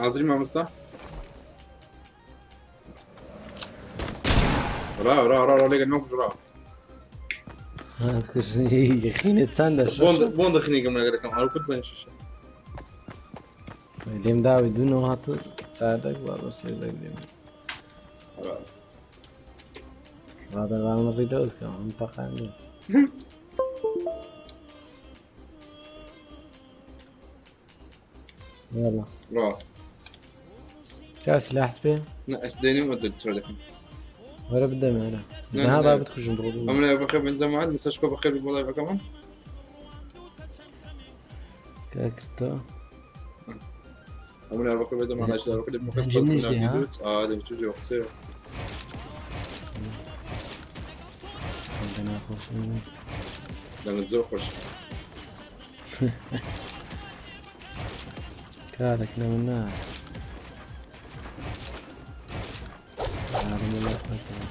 حاضری مامۆستا؟ ڕا ڕا ڕا ڕا لێگە نۆک ڕا. یەخینە چەندە بۆن دەخینێکم لەگە دەکەم هەر کرد زانین شەشە. لێم داوی دوو هاتو چاردەک با بۆ سێ دەک لێم. ڕادەڕاون ڕیلۆد کەم ئەم تەقانی. يلا ڕا. کا سلاحت پێ؟ نا ئەس دێنێ و ئەجل سەر دەکەم. وەرە بدەمێ وەرە. نا، نها نا. با بتکوژم بڕۆ ئەم لای بەخێر بن جەماعەت مسەشکۆ بەخێر بن بۆ لایڤەکەمان. کا کردەوە. ئەم لای بەخێر بن جەماعەت لای بەخێر بن بەخێر جنیش بن دی، ها؟ ئا دەم چوو جێ قسەیە. چەندە ناخۆشە. دەنگت زۆر خۆش. کارێک لە من نا. عالم الله أكبر.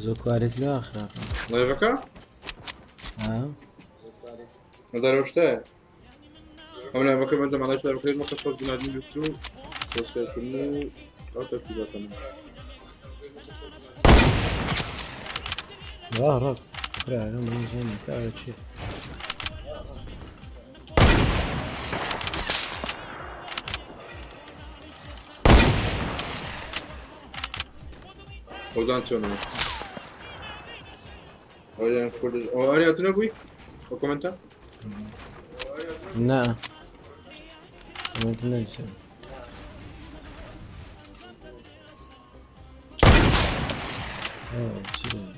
زۆر کوالێتی لە ئاخراقە. لایڤەکە؟ ها؟ هەزار شتەیە. ئەم لای بەخێر بن جەماعەت لای بەخێر بن خۆش بنادمی لوتسو سبسکرایب کردن و ئەو تەرتیباتەنە. ڕا ڕا کرا من زانم کارە چییە. هۆزان چۆنە؟ ئەویان کورد ئەو ئەریا تو نەبووی؟ ئەو کۆمێنتە؟ نا. کۆمێنتم نەنووسێ. ئەوە چی دەڵێ؟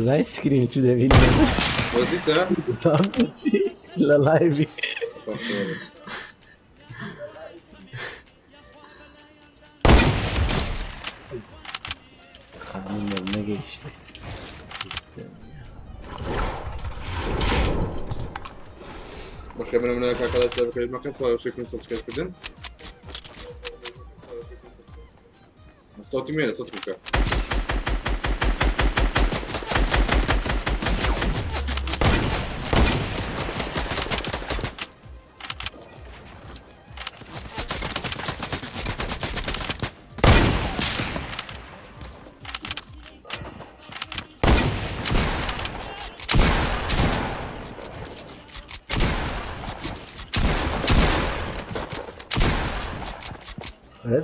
زای سکرین چی دەبینی؟ وەزیتە؟ زانم چی لە لایڤی. خانم نەگەیشتێ. بەخێر بن منە کاکە لای بەخێر مەکەن سڵاو شێکن سبسکرایب کردن. صوتي مين صوتك بكا.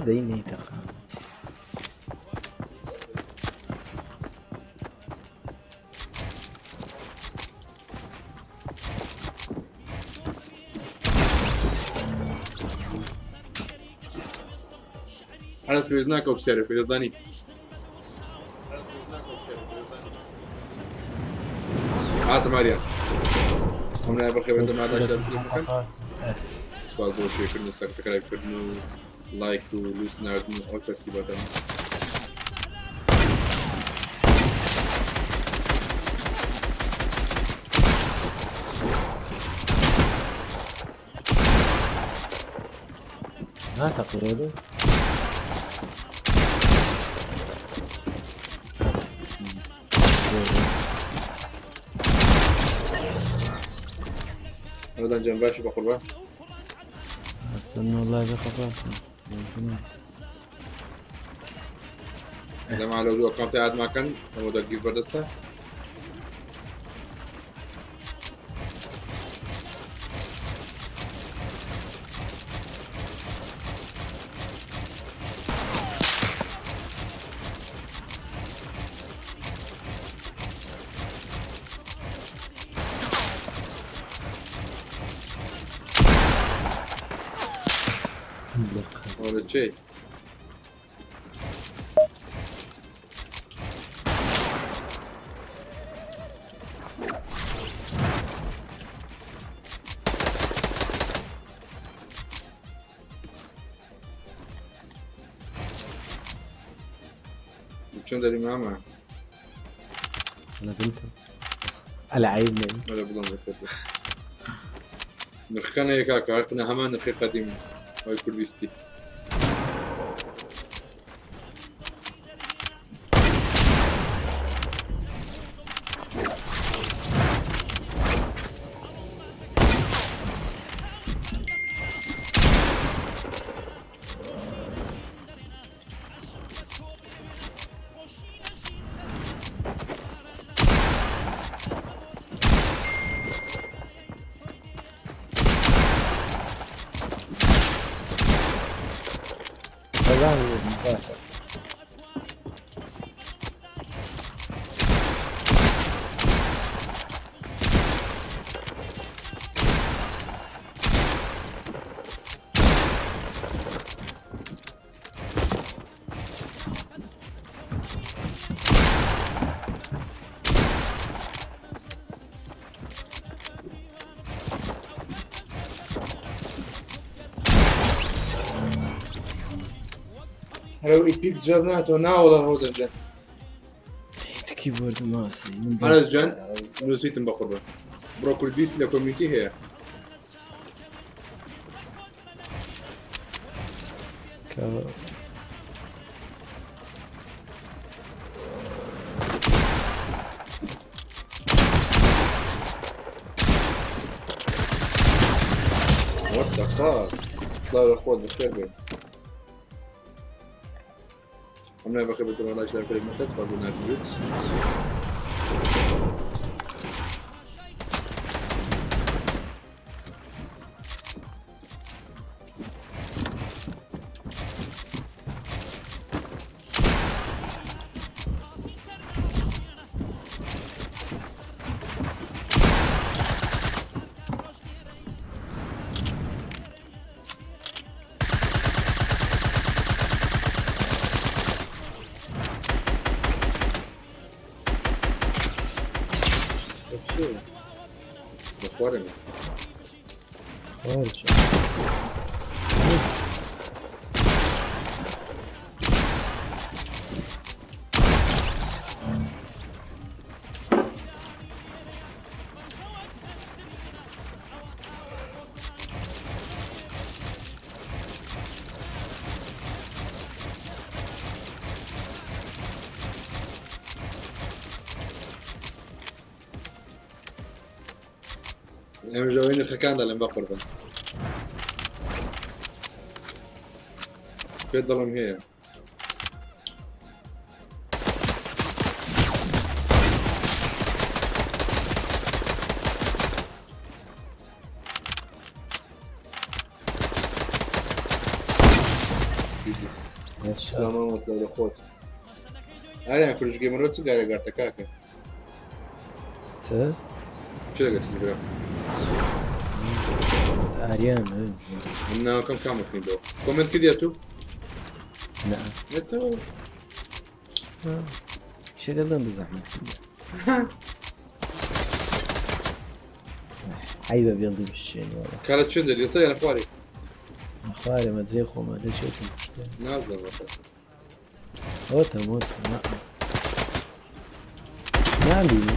دەی نەیتەقا. هەرس پێویست ناکە و پرسیارێ پێزانی. هاتە ماریان. ئەم لای بەخێر بن جەماعەت لای بەخێر بکەن. سوپاس بۆ شێرکردن و سەبسکرایب کردن و لایک و لوس ناردن و ئەو تەرتیباتانە. ناتەقیرێ؟ ڕەمەزان گیان باشی بەقوربان. ئەستەن وەڵای بەخەفا. لەما لەو دوو ئەکاونتی ئادماکەن ئەوە دەگیر بەردەستە. ئەوە لە چێ؟ چۆن دەری مامە؟ أنا بنت على عيني. ولا بڵم بەخێر بێ. نرخەکان هەیە کاکە هەر هەمان نرخی قەدیم ئەوەی کوردیستی. والله. هەرە ئیپیک جار ناتەوە ناوەڵا ڕۆزە جان. کیبۆرد ماسی. ئەنەس جان نووسیتم بە قوربان بڕۆ کوردبیست لە کۆمیونیتی هەیە. What the fuck? سڵاو لە خۆت بەخێر بێ. ئەم نای بەخێر بێتەوە لایک لای کەرێک مەکە سپاس بۆ ناردنت. لە خوارێ. ئێمە ئەوەی نرخەکان دەڵێم بە قوربان. پێت دەڵێم هەیە. سڵاو مامۆستا لە خۆت. ئایا کوردش گەیمەرەوە چ گارێ گارتە کاکە؟ چ؟ چ دەگەتی برا؟ ئاریان. من ناوەکەم کامە خوێندەوە؟ کۆمێنت کردیە تو؟ نا. نەتەوە. شەگەڵم بزەحمەت. عەیبە بێڵی بشێن وەڵا. کارە چێن دەری لەسەر یان خوارێ؟ خوارێ مەجێ خۆمە لە چێتم. نازانم بەخۆ. ئەوەتە مۆتە نا. نابینی.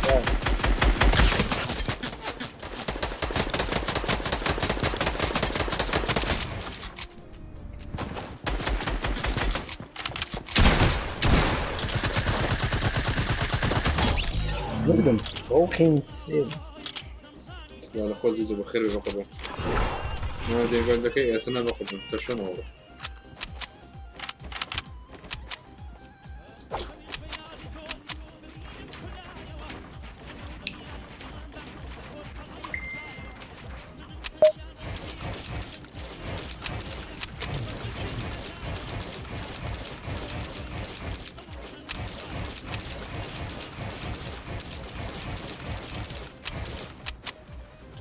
Look at them fucking sick. سڵاو لە خۆت زیزۆ بەخێر بێ بە قوربان. ناو دێگەندەکەی ئێستا نا بە قوربان تەشۆنەوە بڕۆ.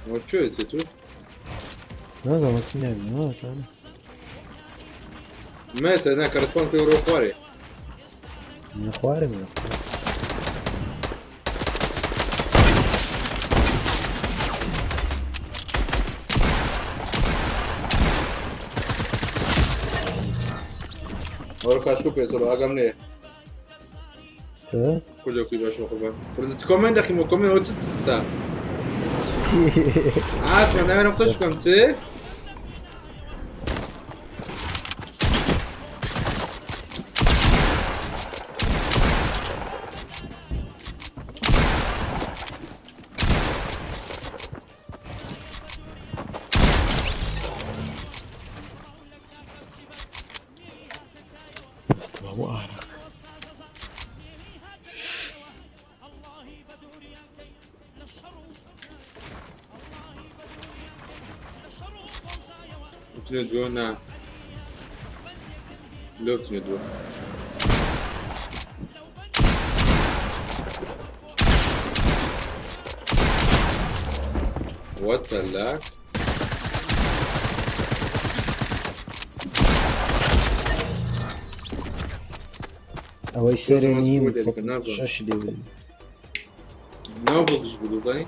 ئەوە کوێ ئێسێ تو؟ نازانم کی نابینی نازانم. مەسە نا کە ڕسپۆن پێ ڕۆ خوارێ. لە خوارێ من. ئەوە کاشکو پێ سۆرە ئاگام لێیە. چ؟ کوردۆکی باش بەقوربان کوردە comment دەخیمەوە comment ئەوە چ چ چی؟ ئاسمان ناوێرم قسەش بکەم چ؟ دەستم هەموو ئارەق. بچنە دووە نا لۆ بچنە دووە What the luck? ئەوەی سەرێ نیم نازانم. شەش لێ بوو. ناو بڵدش بوو دەزانی؟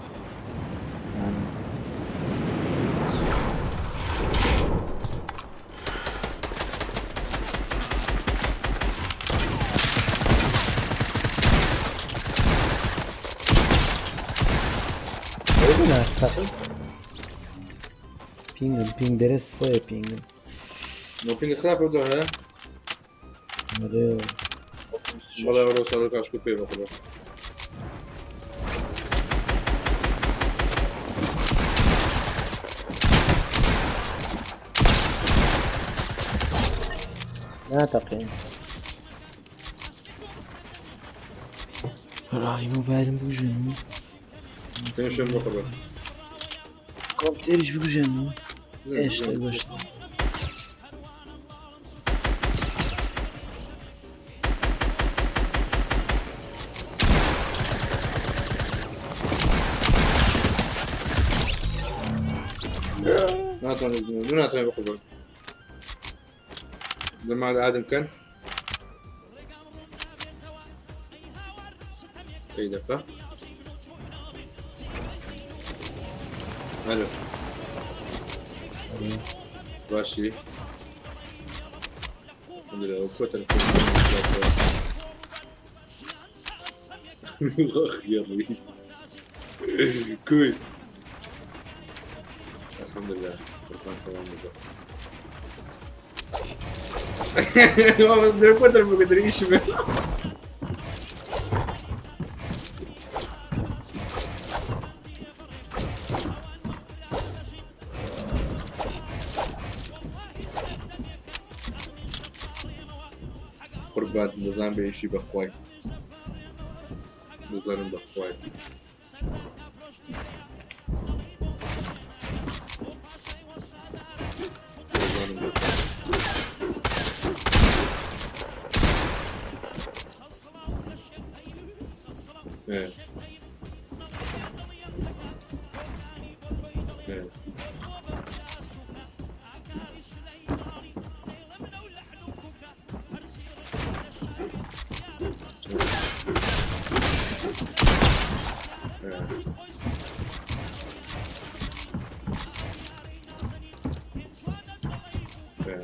ئەوە بوو ناتەقی. ping م ping دەرێ سێ ping م. نۆ ping خراپە دۆ هەیە؟ ئەرێ بەڵێ وەرە سەر کاشکو پێ بەخۆ. ناتەقێن. ڕای مۆبایلم بگوژێنم. تێنشن بەخۆ. کۆمپیوتەریش بگوژێنم. هێشتا بەشتا. ناتوانێت ناتوانێت بەخۆ. لەما ئادم بکەن. ئەی دەقە. ئەلۆ باشی الحمد لله وقفت يلا كوي الحمد لله الحمد لله ما بقدر قوربان دەزان بە ئیشی بەخوای دەزانم بەخوای دەزانم بەخوای. ئێ. ئێ. ئێ. ئێ.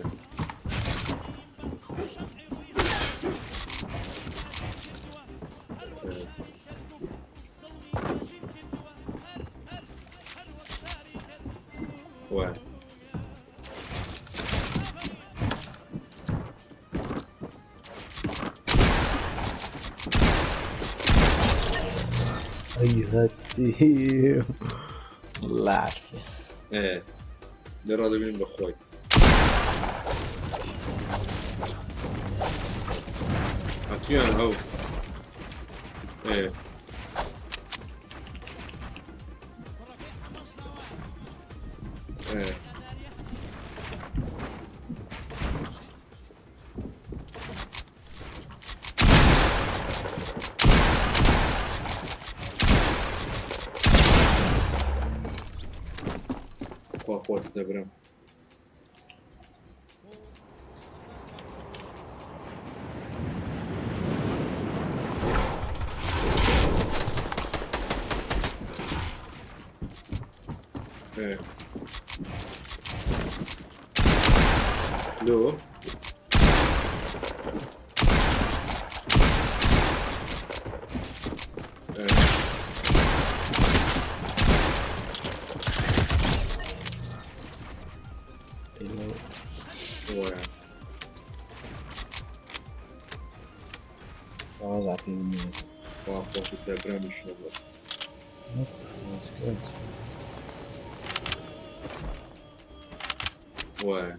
ئێ. وای. ئەی هەتی. والله. ئێ. لێ ڕادەبین بەخوای. هاتویان ئەو. ئێ. ئێ. خوا خۆت دەبرم. ئێ. لۆ؟ وەزعەکەی نییە. خوا خۆشت بێ برام ئیشەڵڵا. That's good. وایە.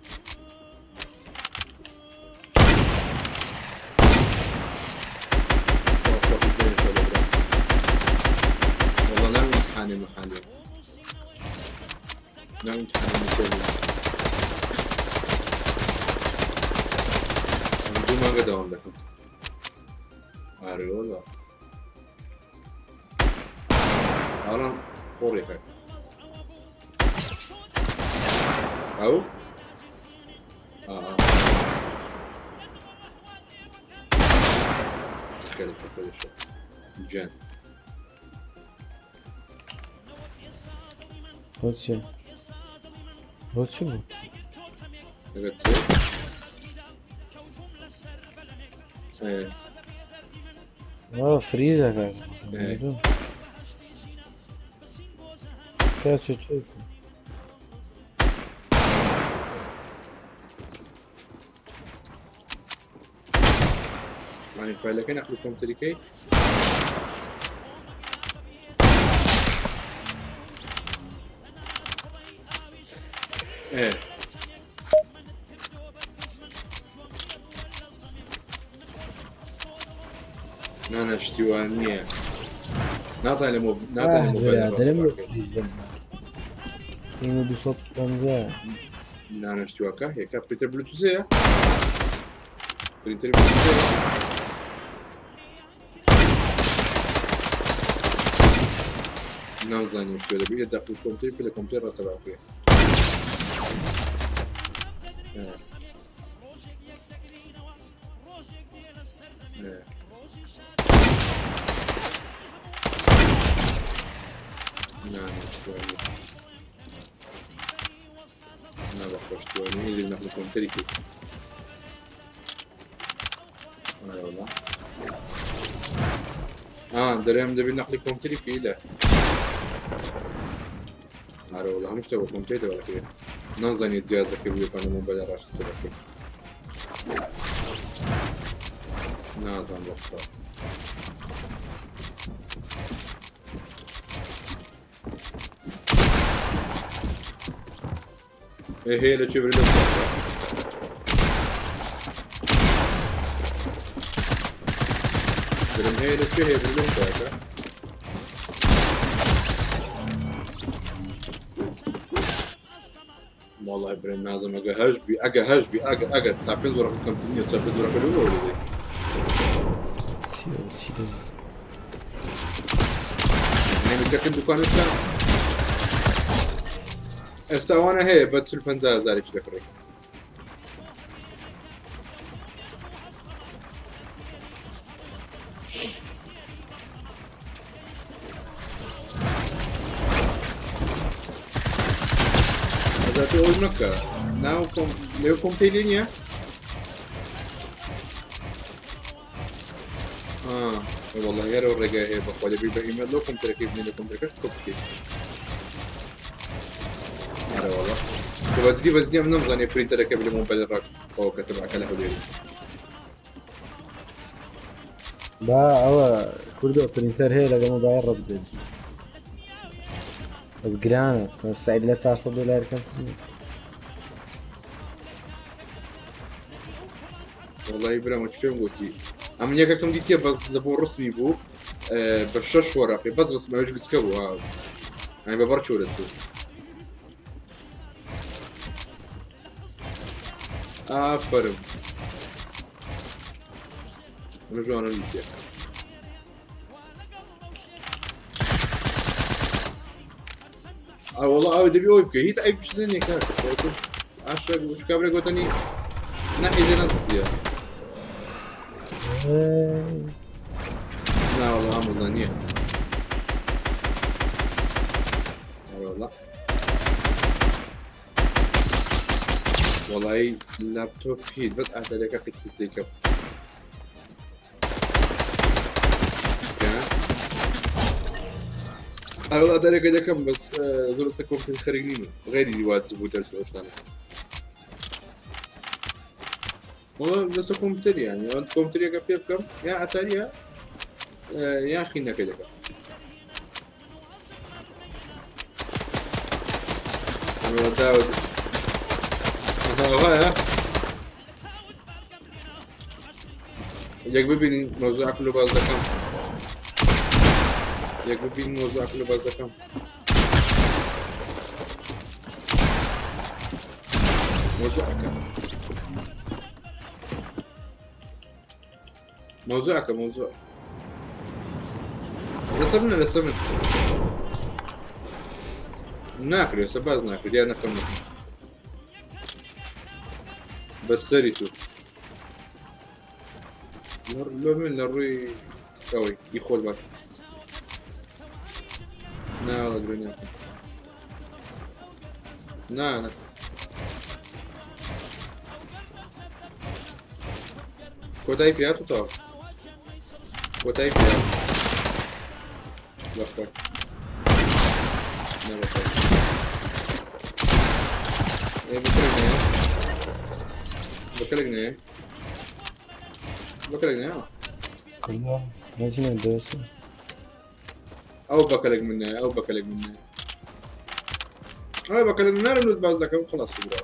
خوا خۆشت بێ ئیشەڵڵا برام. والله ناوی امتحانێ مەحالێ. ناوی امتحانێ مکۆڵی. ئەم دوو مانگە دەوام دەکەم. ئارێ وەڵا. ئارام خۆڕێکە. ئەو؟ ئا سەخێرە سەخێرە شە. گیان. بۆ چیە؟ بۆ چی بوو؟ لەگەر چێ؟ ئێ، وا فریز دەکات. ئێ. کاچێ چێ؟ یعنی فایلەکەی نەقلی کۆمپیوتەریکەی ئێ نانا شتی وان نییە ناتان لە ناتان لە مۆبایل برادرم لە فریز دەما. ئێمە 250. نانا شتی واکە هەیە پرینتەر بلوتوس هەیە پرینتەر بلوتوس هەیە نامزانی شتێ دەبی لە دەقی کۆمپیوتەر بکە لە کۆمپیوتەر ڕەتەبا بکەی. ئێ. نا، نا، شتی وا نییە. نا، بەخوا شتی وا نییە. هیچ نەقلی کۆمپیوتەری کرد. ئارە وەڵا. ئا دەرێم دەبی نەقلی کۆمپیوتەری بکەی لە ئارە وەڵا هەموو شتێک بە کۆمپیوتەرەوە دەکرێت. نامزانی جیازەکە بوویەکان مۆبایل ڕاشت دەکرێت. نازانم بەخوا. ئێ هەیە لە کوێ بری لەو شارە؟ برم هەیە لە کوێ هەیە بری لەو شارە؟ والله برم نازم ئەگە هەش بی ئەگە هەش بی ئەگە ئەگەر چا پێنج وەرەقە کەمتر نییە چا پێنج وەرەقە لەو وەرە چی ئەو چی دەبێ؟ نەمیتەکە دوکانەکە ئێستا ئەوانە هەیە بە 40 50 هەزارێکی دەکڕی. ئەزا تۆ ئەوەی مەکە ناو کۆم لێو کۆمتەی لێ نییە؟ آه والله غير الرجاء هي بخوا اللي بيبقى ايميل لو كمبيوتر كيف لو كمبيوتر كيف كيف هذا والله بس دي بس دي من نمزاني برينتر كيف اللي موبايل راك او كتبع كله ديري با ئەوە کوردۆ پرینتەر هەیە لەگەڵ مۆبایل ڕەبت دەبی. بەس گرانە سعید لە 400 دلار کەمتر نییە. والله برام وش فيهم قلتي ئەمن یەکەکەم دیتیە بەس لە بۆ ڕسمی بوو بە شەش وەرەقی بەس ڕسم ئەویش گچکە بوو ها یعنی بە بەڕ چۆرە چوو. ئافەرم من جوانە دیتیە. ئا وەڵا ئەوە دەبی ئەوی بکە هیچ عەیب شتێ نییە کاکە ئاشە کابرا گوتنی نەحی لێ نەدزیە. نا وەڵا ئامۆزا نییە. ئەرێ وەڵا وەڵای لاپتۆپ هیچ بەس ئاتەرەکە قیس قیس دەیکەم. ئەوە ئەدارێکە دەکەم بەس زۆر لەسەر کۆمپیوتەر خەریک نیم غەیری واجب و دەرس و ئەو شتانە. وەڵا لەسەر کۆمپیوتەر یانی ئەوە کۆمپیوتەرێکە پێ بکەم یا ئەتاریە یا خینەکەی دەکەم داوت وایە یەک ببینین مەوزوعەکە لۆ باس دەکەم یەک ببینین مەوزوعەکە لۆ باس دەکەم مەوزوعەکە مەوزوعەکە مەوزوع لەسەر منە لەسەر من ناکرێت سە باز ناکرێت یا نەفەرمە بەسەری تو لۆ من لە ڕووی ئەوەی ئی خۆت باش ناوە درێ ناکەم نا نا کۆتایی پێات و تەواو کۆتایی پێات بەخۆی نە بەخۆی ئێ بکەلک نێ بکەلک نێ بکەلک نێ کردووە نەچینە دەست ئەو بەکەلک من نێ ئەو بەکەلک من نێ ئەو بەکەلک من نارم لوت باز دەکەم خلاص برا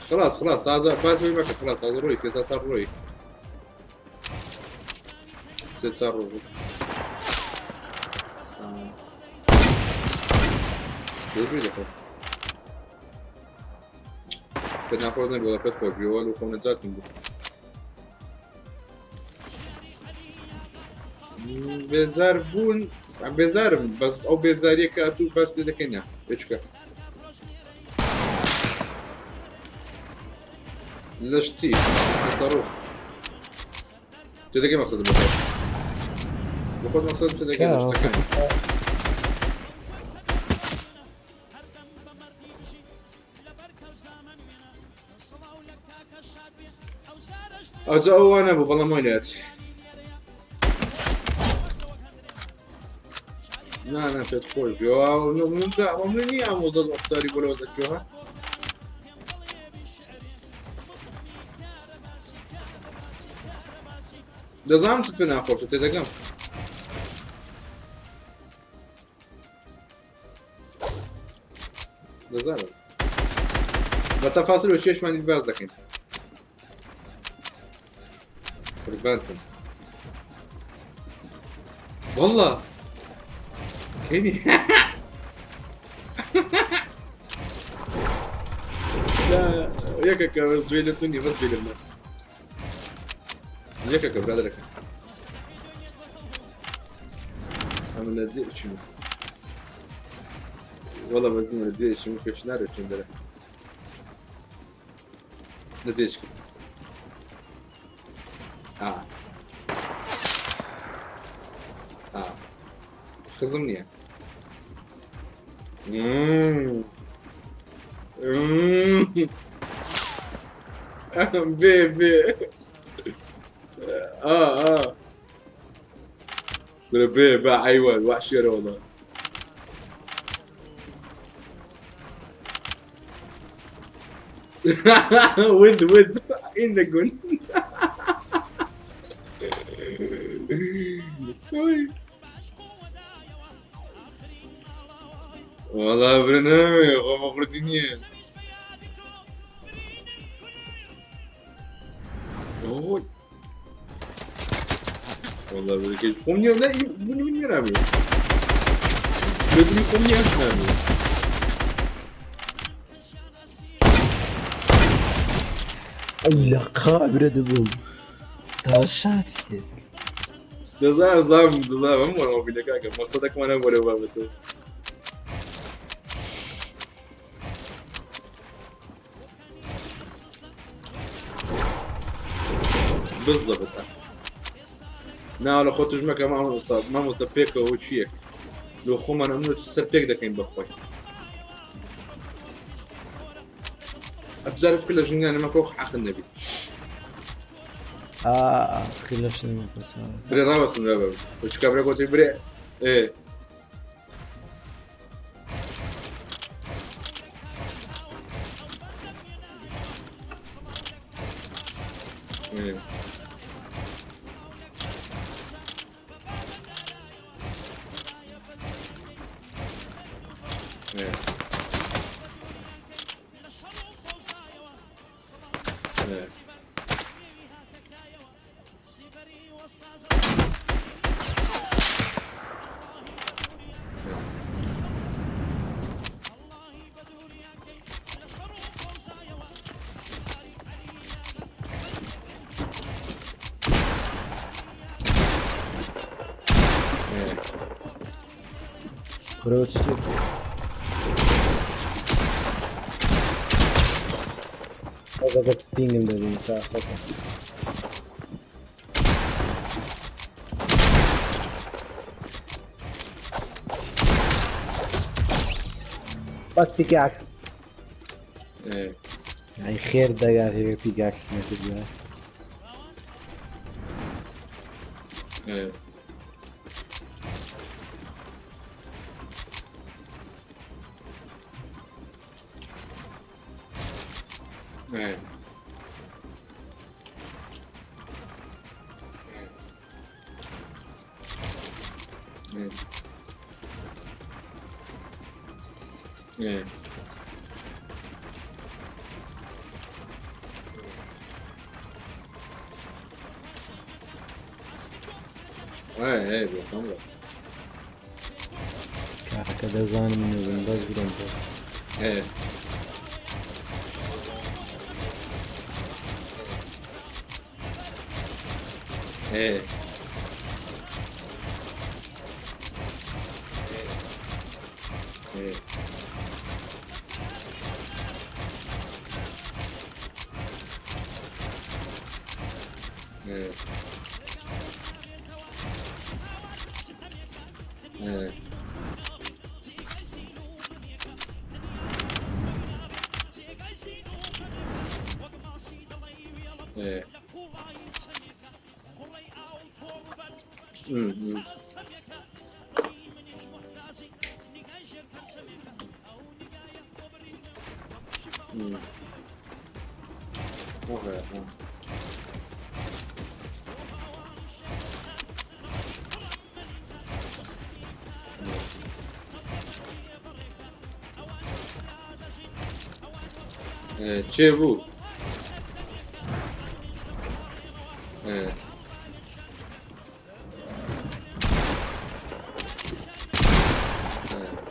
خلاص خلاص تازە باز بۆی مەکە خلاص تازە ڕۆی سێ سا ڕۆی سێ چار ڕۆژ ڕووی دەکەم پێت ناخۆش نەبی وەڵا پێت خۆش بی وەڵا خۆم نەجاتم بوو بێزار بوون بێزارم بەس ئەو بێزاریە کە ئەتوو باس لێ دەکەی نا بێچکە لە شتی تەسەڕوف تێدەگەی مەقسەدم بخۆت بخۆت مەقسەدم تێدەگەی لە شتەکان ئەوجا ئەو وانە بوو بەڵام وای لات نا نا پێت خۆش بێ من نییە ئامۆزە ئەختاری بۆ لەوە زەکیەوە دەزانم چت پێ ناخۆشە تێدەگەم دەزانم بە تەفاسل بە چێشمانی باز دەکەین قوربانتم والله كيني لا يكك بس جويلتوني بس جويلتوني یەکەکە برادەرەکە ئەمە لە جێ چیم وەڵا بەس دیمە لە جێ چیم پێش نارێت چیم دەرە لە جێ چکم ئا ئا خزم نییە بێ بێ اه اه بێ بە عیوان وحشێرە والله ود ود إنك قل وەڵا برە نامەوێ خۆ مەخوردی نییە ئۆی وەڵا برەکەی خۆم نییە نە من من نییە نامەوێ بێ خۆم نییە نامەوێ ئەی لە قابرە دەبووم تاشاتی کرد دەزانم زانم دەزانم هەموو وەرەوە بینە کاکە مەقسەدەکمان هەبوو لەو بابەتە بالضبط نا لە خۆ تژمەکە مامۆستا مامۆستا پێکەوە چییەک لۆ خۆمان ئەمن سەر پێک دەکەین بەخۆی ئەبزارف لە ژنیان مەکۆ حەقن نەبی آه لە شتێ برێ ڕاوەستن بابە وچکا برێ گۆتی برێ ئێ ئێ. ئێ. ئێ. ئێ. کورە چی؟ ئەگەر ping م دەبینی چاسەکە. بەس pickaxe. ئێ. یعنی خێر دەگات هەیە pickaxe نەکردووە. ئێ. ئێ. ئێ. ئێ. ئێ. ئێ بێتەم. کاکە دەزانم نوبم، بەس برۆم بۆ. ئێ. ئێ. ئێ. ئێ. ئێ. ئێ. م. م. م. ئۆخێ. ئێ، چێ بوو؟ ئێ. ئێ.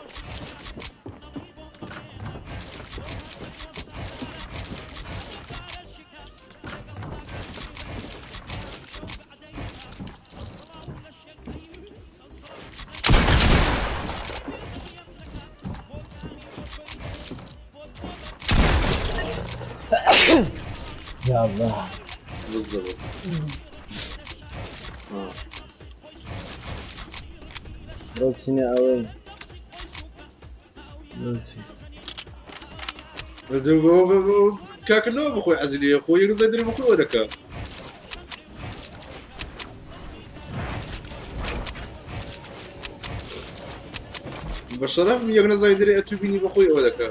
یا الله. بالضبط. آه. بۆ بچینە ئەوەی نووسی. بەس کاکە لەوە بخۆی عەزلیە خۆ یەک زەدری بخۆی دەکا. بە شەرەف یەک نەزای درێ ئەتوو بینی بەخۆی ئەوە دەکا.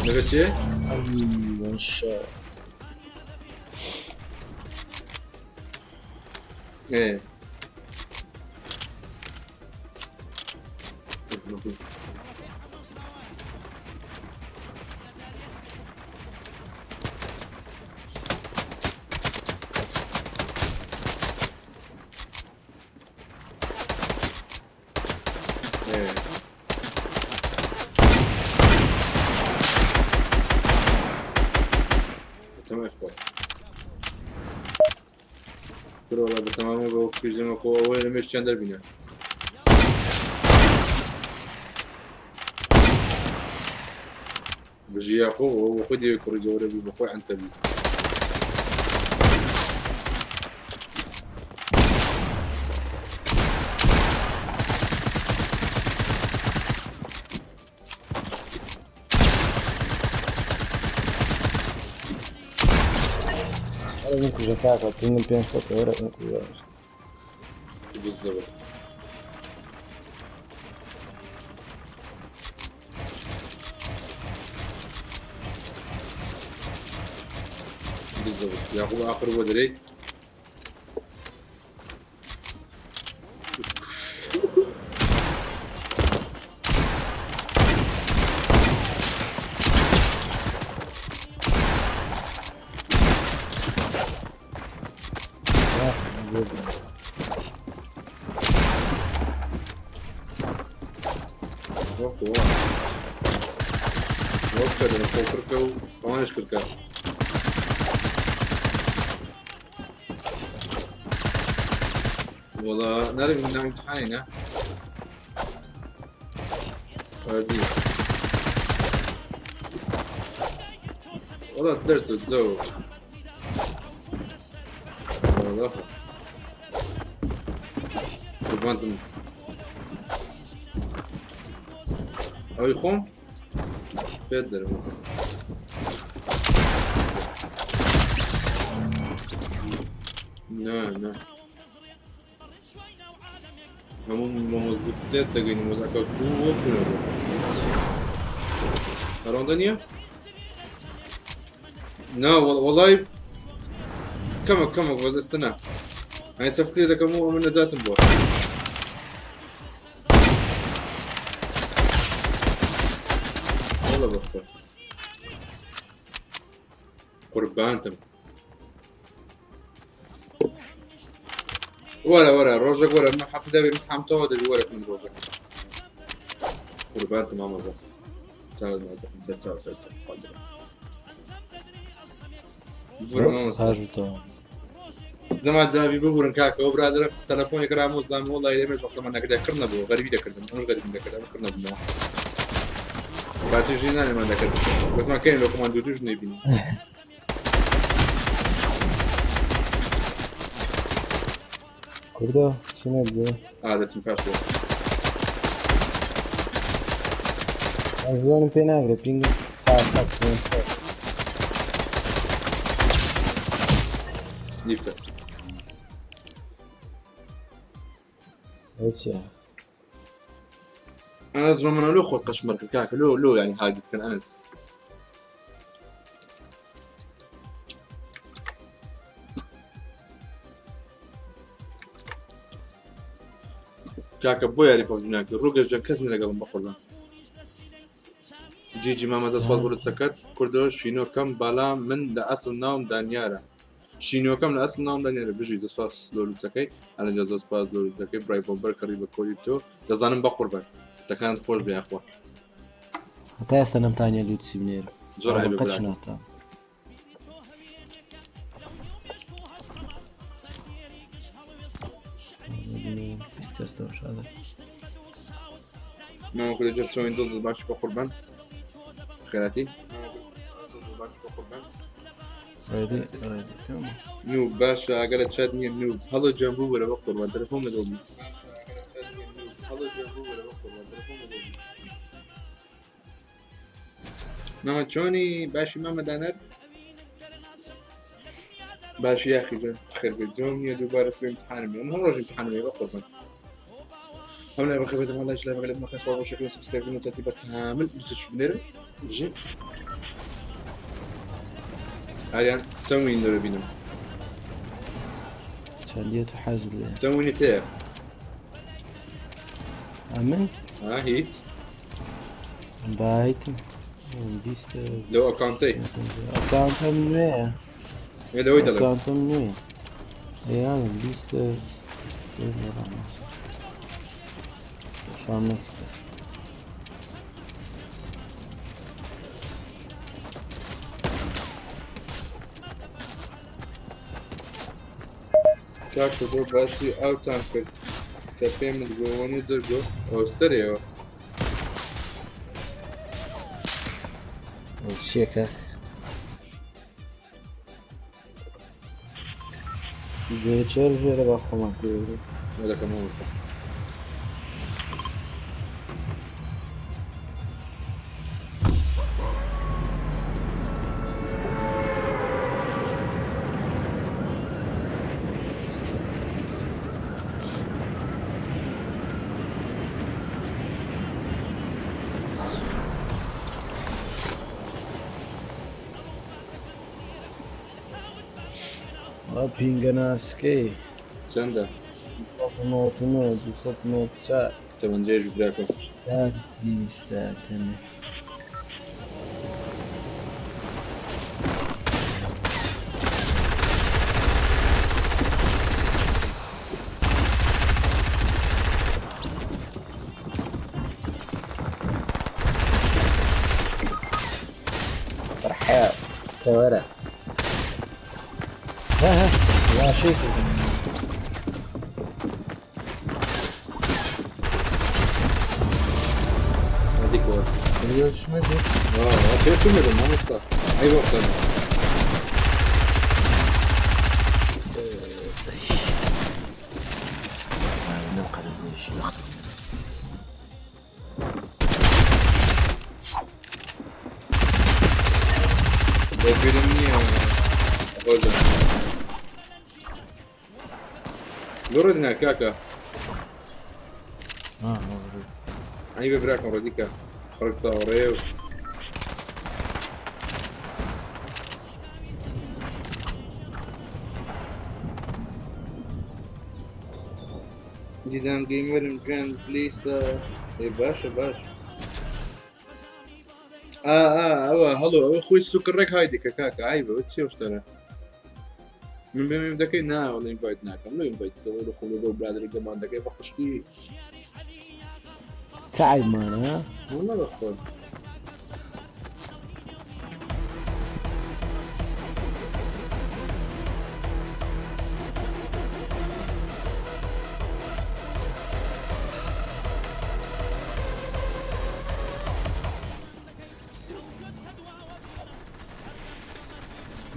لەگە چێ؟ ئەی ئێ. ئێ. بەتەمای خۆ. کورە وەڵا بەتەمامە بە فیزمە خۆ ئەوەی لە مێشتیان دەربینە. بژی یاخۆ بە خۆی دەوێت کوڕی گەورە بی بە خۆی عەنتەبی. من کوژە کاکە ping م 500 وەرە من کوژە. بالضبط. بالضبط يعقوب آخر هو دري. کرکە. والله نعرف إن امتحاننا والله الدرس وتزوج والله قربان ئەوی خۆم پێت دەرم. نا نا هەموو بە مەزبوط تێت دەگەین وەزعەکە وەکو هەرۆندە نییە؟ نا والله کەمە کەمە بەس ئێستا نا ئەی سەفکرێ دەکەم و ئەمە نەجاتم بووە. والله بەخوا قوربانتم. وەرە وەرە ڕۆژێک وەرە من حەفتە دەبێ امتحان تەواو دەبی وەرە من ڕۆژێک قوربانتم مامۆزا. چاو چاو چاو چاو ببورە مامۆستا. هاژوتەوە. زەمان داوی ببورن کاکە ئەو برادەرە تەلەفۆنی کرام و زانم وەڵی ئێمەش وەختەمان نەکرد کڕ نەبوو غەریبی دەکردم ئەمش غەریبم دەکرد ئەمش کڕ نەبوومەوە باتی ژینانمان دەکرد گوتمان کەین لە خۆمان دوو دوو ژنەی بینی. کوردە چی نەبوو؟ ئا دەچم پاشەوە. زوانم پێ ناگرێ ping 400 500. لیفتە. ئەوە چییە؟ أنا زمان لو خۆت قەشمەر کرد کاکە لۆ لۆ یعنی هاگیت کەن ئەنس. کاکە بۆ یاری پەبجی ناکرد ڕووگەژەن کەس نیە لەگەڵم بەقوربان. جیجی مامەزە سوپاس بۆ لچەکەت کوردۆ شینۆکەم بەڵام من لە ئەسڵ ناوم دانیارە. شینۆکەم لە ئەسڵ ناوم دانیارە بژی دەسپاس لۆ لوچەکەی ئەلەنجا زۆر سپاس لۆ لوچەکەی برای بۆمبەر کڕی بە کۆدی تۆ دەزانم بەقوربان دەستەکانت خۆش بێ یاخوا. هەتا ئێستا نەمتانیە لوتسی بنێرم. زۆر عیبە قەت برا. شناختام. ماما كل جر تسوي ضد باش بقربان خيراتي ڕێدی ڕێدی نوب باشە ئەگەرە چات نییە نوب هەڵۆ جەم بوو بەرە بەقوربان تەلەفۆن لەگەڵ بوو. ماما چۆنی باشی مامە دانەر باشی یاخی جان خێر بێت جۆم نییە دووبارە سبەی امتحانم هەیە هەموو ڕۆژ امتحانم هەیە بەقوربان. ئەو لای بەخێر بێتم وەڵای لای بەگەلێ مەکەن سوپاس بۆ شەکر و subscribe کردن و چاتی بە کامل بچ بنێرم بژی ئاریان چەند win لەوێ بینم؟ چەندیە تو حەزت لێ؟ چەند win ت هەیە؟ ئەمن؟ ها هیچ بایتم بیست لەو account ەی account م نوێیە. ئێ لەوەی دەڵێم account م نوێیە ئێیان 20 شام نەکرد. کاکە بۆ باسی ئاوتان کرد کە پێمت گۆوەنی جەرگۆ ئەوە سەرێەوە. چییە کاک؟ جێچێر ژێرە بە خۆمان پێ دەکەم مامۆستا. وەڵا پینگە ناسکەی. چەندە؟ 299، 294. تەمەن درێژ بی براکەم. شتاتی. رحاب تەوەرە ها ها واشەی کردم. دیکەوە. شمردی؟ پێ مردم مامۆستا ئەی بۆ قسە. بیرم نییە ڕۆژە لۆ ڕێدینا کاکە. ئەی بە براکەم ڕێدیکە خەڵک چاوەڕێ و دیدان گەیمەرم گوێن پلیسە. ئێ باشە باش. ئا ئا ئەوە هەڵۆ ئەوە خۆی سوکڕێک های دیکە کاکە عیبە ئەوە چیە شتانە من بێم دەکەی نا وەڵا ئینڤایت ناکەم لۆ ئینڤایت دەکەم لە خۆم لەگەڵ برادەری گەمان دەکەی بە خوشکی. چ عیبمانە؟ وەڵا بەخۆم.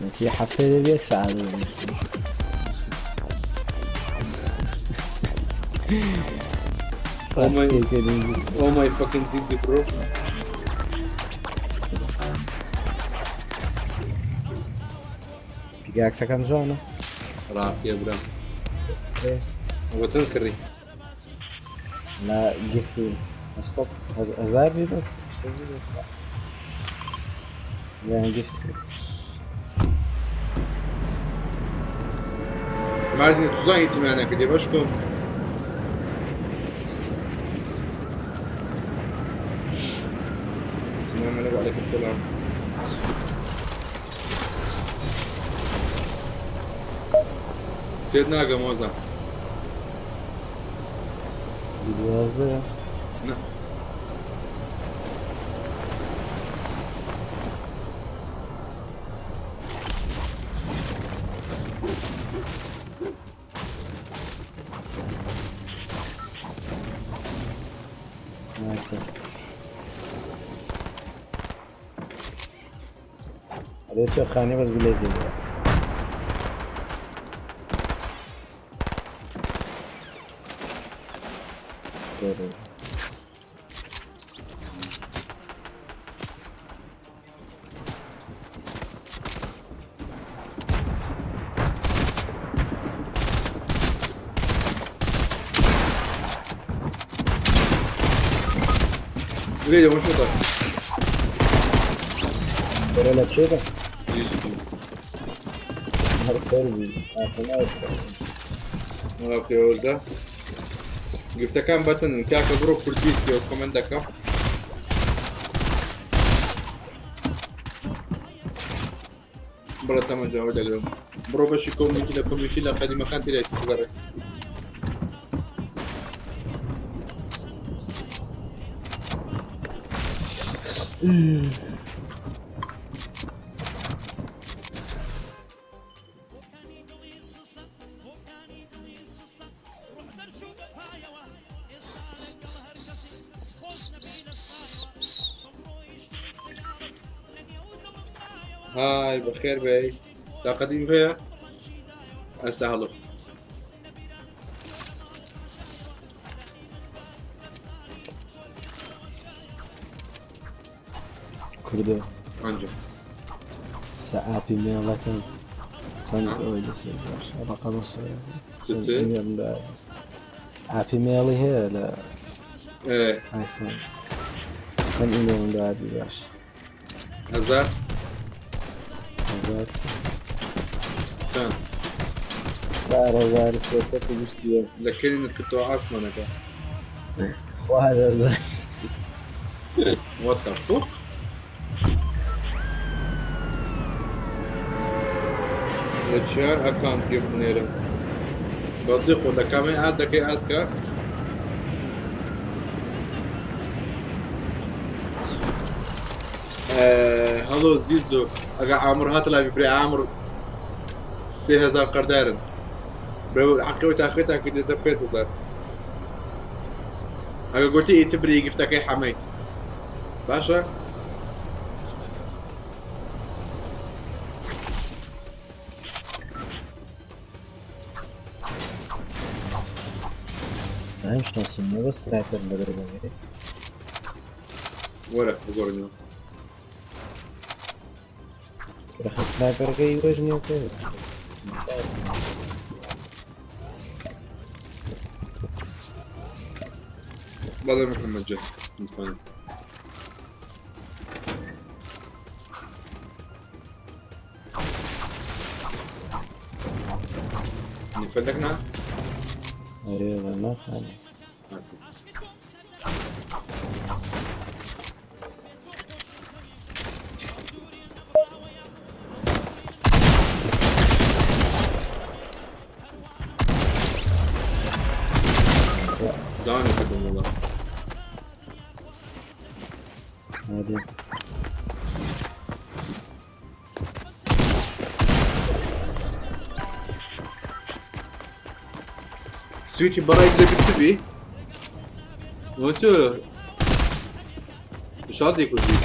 نەتی هەفتەی دەبی یەک سەعات ببینی. Oh my, oh my fucking zizi bro. پیگاکسەکەم جوانە. ڕاقیە برام. وە چەند کڕی؟ لە گفت و 800 هزار بیدات 800 بیدات یان گفت کرد. مردین توزان هیچی نەکردی بەشکم. السلام عليكم. وعليكم السلام. تێت ناگەم وەزە. 12. نا. sniper. ئەرێ چۆ خانێ بەس گولەی پێ. بێ. لێ دەمە شۆتە. بەرە لە چێدە؟ هەر فەربی. وەڵا پێوەزە. گفتەکان بەتەنن کاکە بڕۆ کوردیستیەوە کۆمنت دەکەم. بڕە تەمەجاوە دەگرم. بڕۆ بەشی کۆمیونیتی لە کۆمیونیتی لە قەدیمەکان تێدایتی بگەڕێ. های بەخێر بێی. تا قەدیم هەیە؟ ئەستا هەڵۆ. کوردۆ. ئەنجا. سە ئاپی مێڵەکەم چەند ئەوەی لەسەر باش ڕقەمە چ چەند چ؟ ئیمێڵم لە ئاپی مێڵی هەیە لە ئێ ئایفۆن چەند ئیمێڵم لە ئابی باش؟ 1000. 1000. چەند؟ 4321. لە کەری کردەوە ئاسمانەکە. خوا دەزانێ. What the fuck؟ لە چیان account پێ بنێرم؟ بەدڵی خۆ لە کامەی add دەکەی add کە. هەڵۆ زیزۆ ئەگە ئامر هاتە لاوی برێ ئامر 3000 قەردارن برێ عقیەوە تاخێتان کردێتە 5000. ئەگە گوتی ئیتر بری گفتەکەی حەمەی باشە. ئەم شانسم نییە بەس sniper لەبەر بگرێ. وەرە بگۆڕینەوە. رخ sniper ەکەی وەش نییە کە. بەڵێ محەممەد جان متمانە. نفلك نا؟ ئەرێ ناخانێ. داني كردم والله. هادی. سویچی بەڕای دەبی چ بی؟ وەچ شادی کوژی.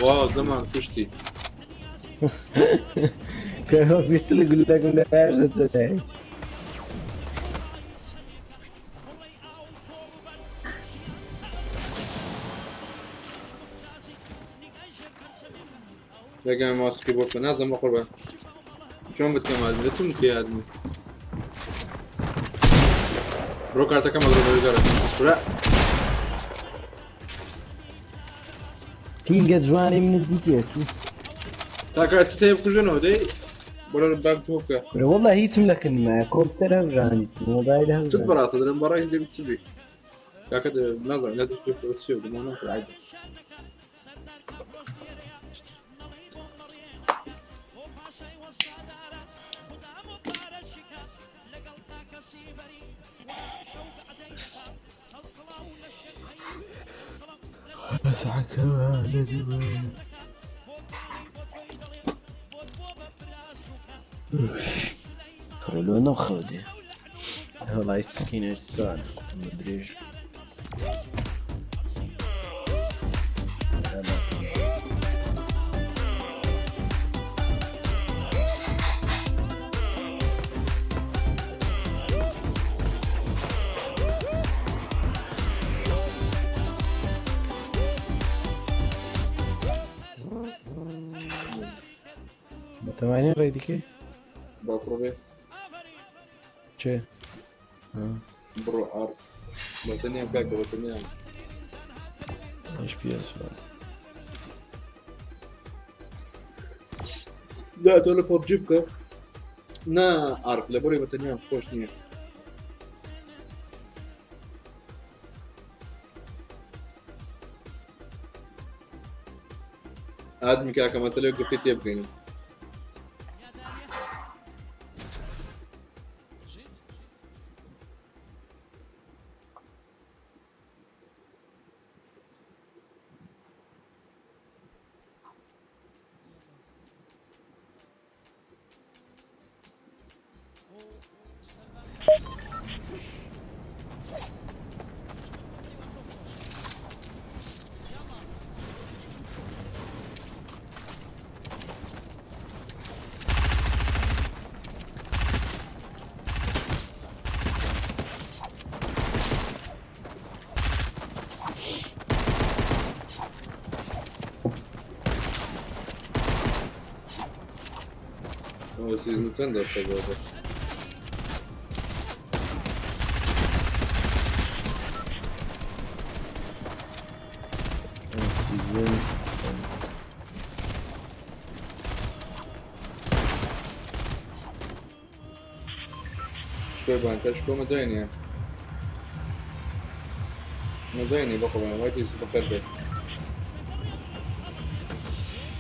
واو زەمان کوشتی. کە ویست لە گولەکەم لە دەچێتە هیچ. لەگەم ماسکی بۆ بکە نازم بە قوربان. چۆن بتکەم ئادمی لە چ مکری ئادمی؟ بڕۆ کارتەکەم ئەگرە بەرگەرە. برا کینگە جوانی منت دیتێ تو. تا کات سێ بکوژنەوە دەی بۆ باگ تۆ بکە. کورە والله هیچم لەکردمایە کۆمپیوتەر هەبژانی مۆبایل چت هەبژانی. بەڕاستە دەرم بەڕای دەبی چ بی؟ کاکە نازانم لازم تۆ چیە دەما ناکرد عیب. لۆ نەخەودێ. هەڵای سکینە سوان درێژ. بەتەمانی ڕێ دیکەی؟ باکڕۆ بێ. چێ؟ بڕۆ ئاڕ. بەتەنیان کاکە بەتەنیان. ئەش پێ سوان. لا تۆ لە پۆبجی بکە. نا ئارک لە بڕی بەتەنیان خۆش نییە. ئادمی کاکە مەسەلەی گفتی تێ بگەینم. ئەوە season چەند دەستە بۆ؟ season قوربان تەشکۆ مەجای نییە مەجای نییە بەخۆمان وای بەخێر بێت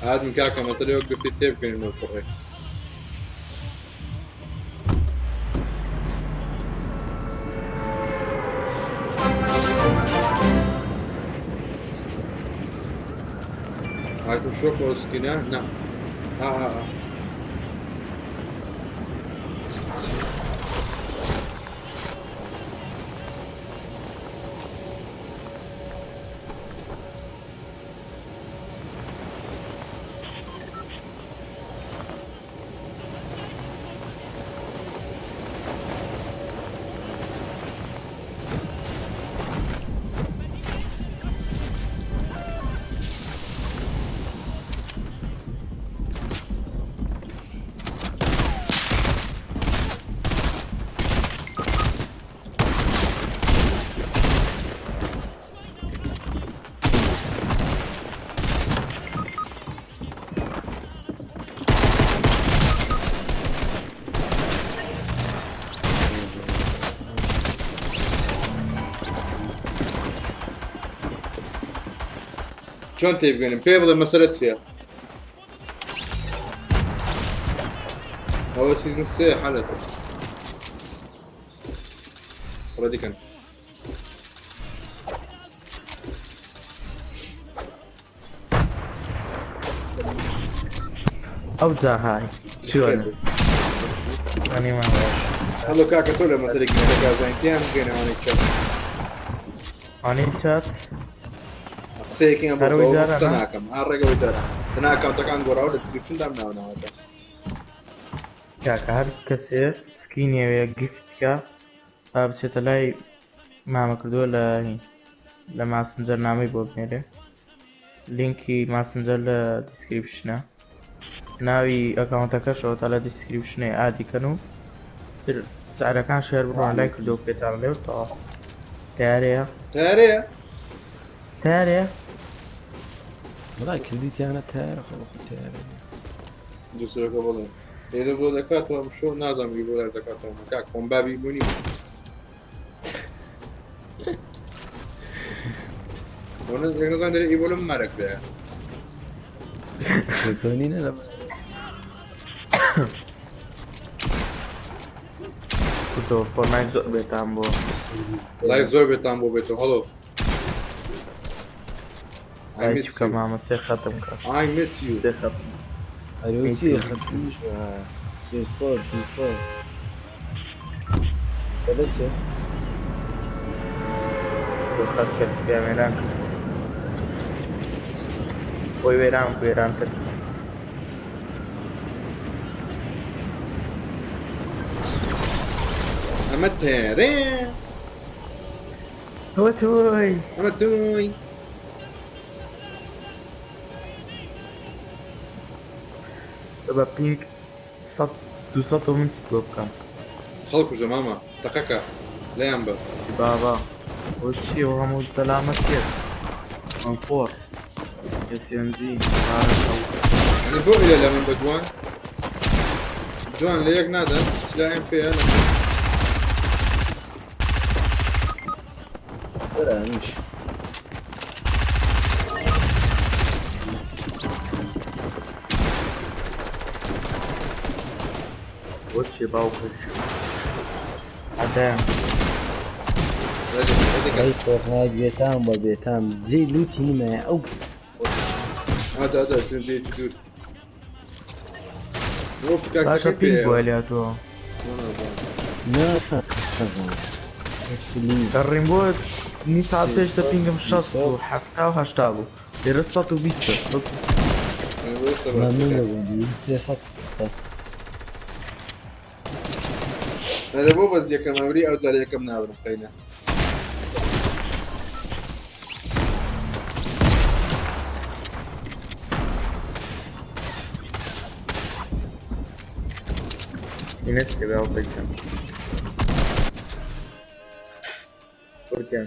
هاتم کاکە مەسەلەی وەک گرتی تێبگەین لەو کوڕێ. هاتم شۆک سکینە نا ها ها ها. چۆن تێبگەنم پێ بڵێ مەسەلە چییە؟ ئەوە season سێ حەلەس ڕێدیکەن. ئەو جاهای چۆنە؟ هەڵۆ کاکە تۆ لە مەسەلەی گیرەکە زانین تیان بگەینەوانەی چەپ ئەوانەی چات قسەیەکیان بۆ قسە ناکەم ئا ڕێگەوەی جاران تەنها ئەکاونتەکان گۆڕاوە لە description دام ناوناوەکە. کاکە هەر کەسێ skin ێوێ gift کە با بچێتە لای مامە کردووە لە هین لە ماسنجەر نامەی بۆ بنێرێ لینکی ماسنجەر لە description ە ناوی ئەکاونتەکەشەوە تا لە description ەی add ی کەن و تر سعرەکان share بڕۆن لای کردو پێتان لێ و تەواو تیارەیە تیارەیە تیارەیە وڵای کردیتیانە تیارە خۆ خۆ تیارە دووسرەکە بڵێ ئێرە بۆ دەکاتەوە ئەم شۆ نازانم بۆ دەکاتەوە کاک خۆم بابی بوونی نەزان دەرێ ئیبۆ لەم مارەک بێ نینە لە تۆ فۆرنایت زۆر بێتام بۆ لایف زۆر بێتام بۆ بێتەوە هەڵۆ. I miss you. مامە سێ خەتم کە I miss you. سێ خەتم. ئەرێ چی خەتمیش 300 200 سەدە چێ خەت کرد وێران کرد خۆی وێران وێران کرد. ئەمە تێرێ ئەوە تۆی ئەمە تۆی بە ping 100 200 و من چیت بۆ بکەم؟ خەڵکوژە مامە تەقەکە لێیان بە. بابا ئەوە چییە؟ ئەو هەموو دەلامە چییە؟ ئەم فۆر SMG یعنی بۆ ئیلە لە من بە دوان دوان لە یەک نادەن سلاحیم پێیە لە بەرانیش بۆ چیە باوکش عەدەم ئەی فۆرتنایت بێتام بە بێتام جێی لوتی نمایە ئەو ئاجا ئاجا سنجێکی دوور بۆ باشە پکاکسەکەی پینگ پێیە بۆ لاتەوە نا نازانم فلی لە ڕیمبۆ نی ساعت پێش لە پینگم 60 و 70 و 80 بوو لێرە 120 مەمنون لە 300 ئەرێ بۆ بەس یەکەم ئەمری ئەو جارە یەکەم نابرم قەینە. اینت کە بێ بکەم بکەم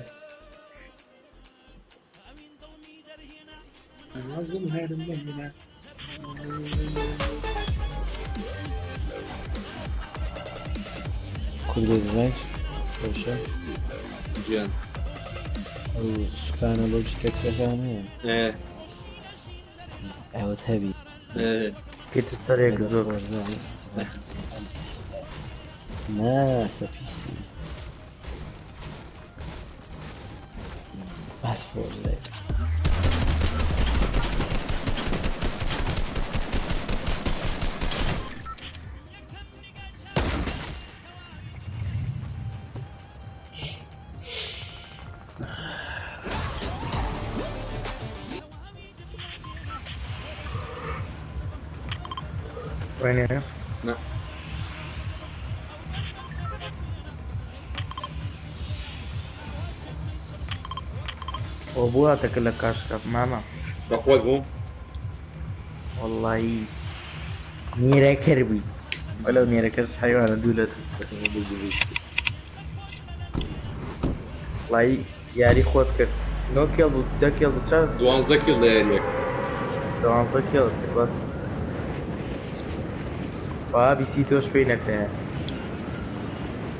کوردی دەزانیت خۆشە گیان ئەو سوکانە لۆجیتەکسەکان هەیە ئێ ئەوت هەبی ئێ کێتە سەرێک لەگەڵ زۆر فۆرزا نا سە پیسی بەس فۆرزای وێنێ نا ئەوە بۆ هاتەکە لە کاشکە مامە بەقوەت بووم وەڵڵاهی نێرەکەر بووی وەلەو نێرەکەر حیوانە دوو لە دوو وەڵڵاهی یاری خۆت کرد نۆ کێڵ بوو دە کێڵ بوو چەند 12 کیڵ لە یاریەک 12 کێڵ کرد بەس با بیسی تۆش پێی نەکرایە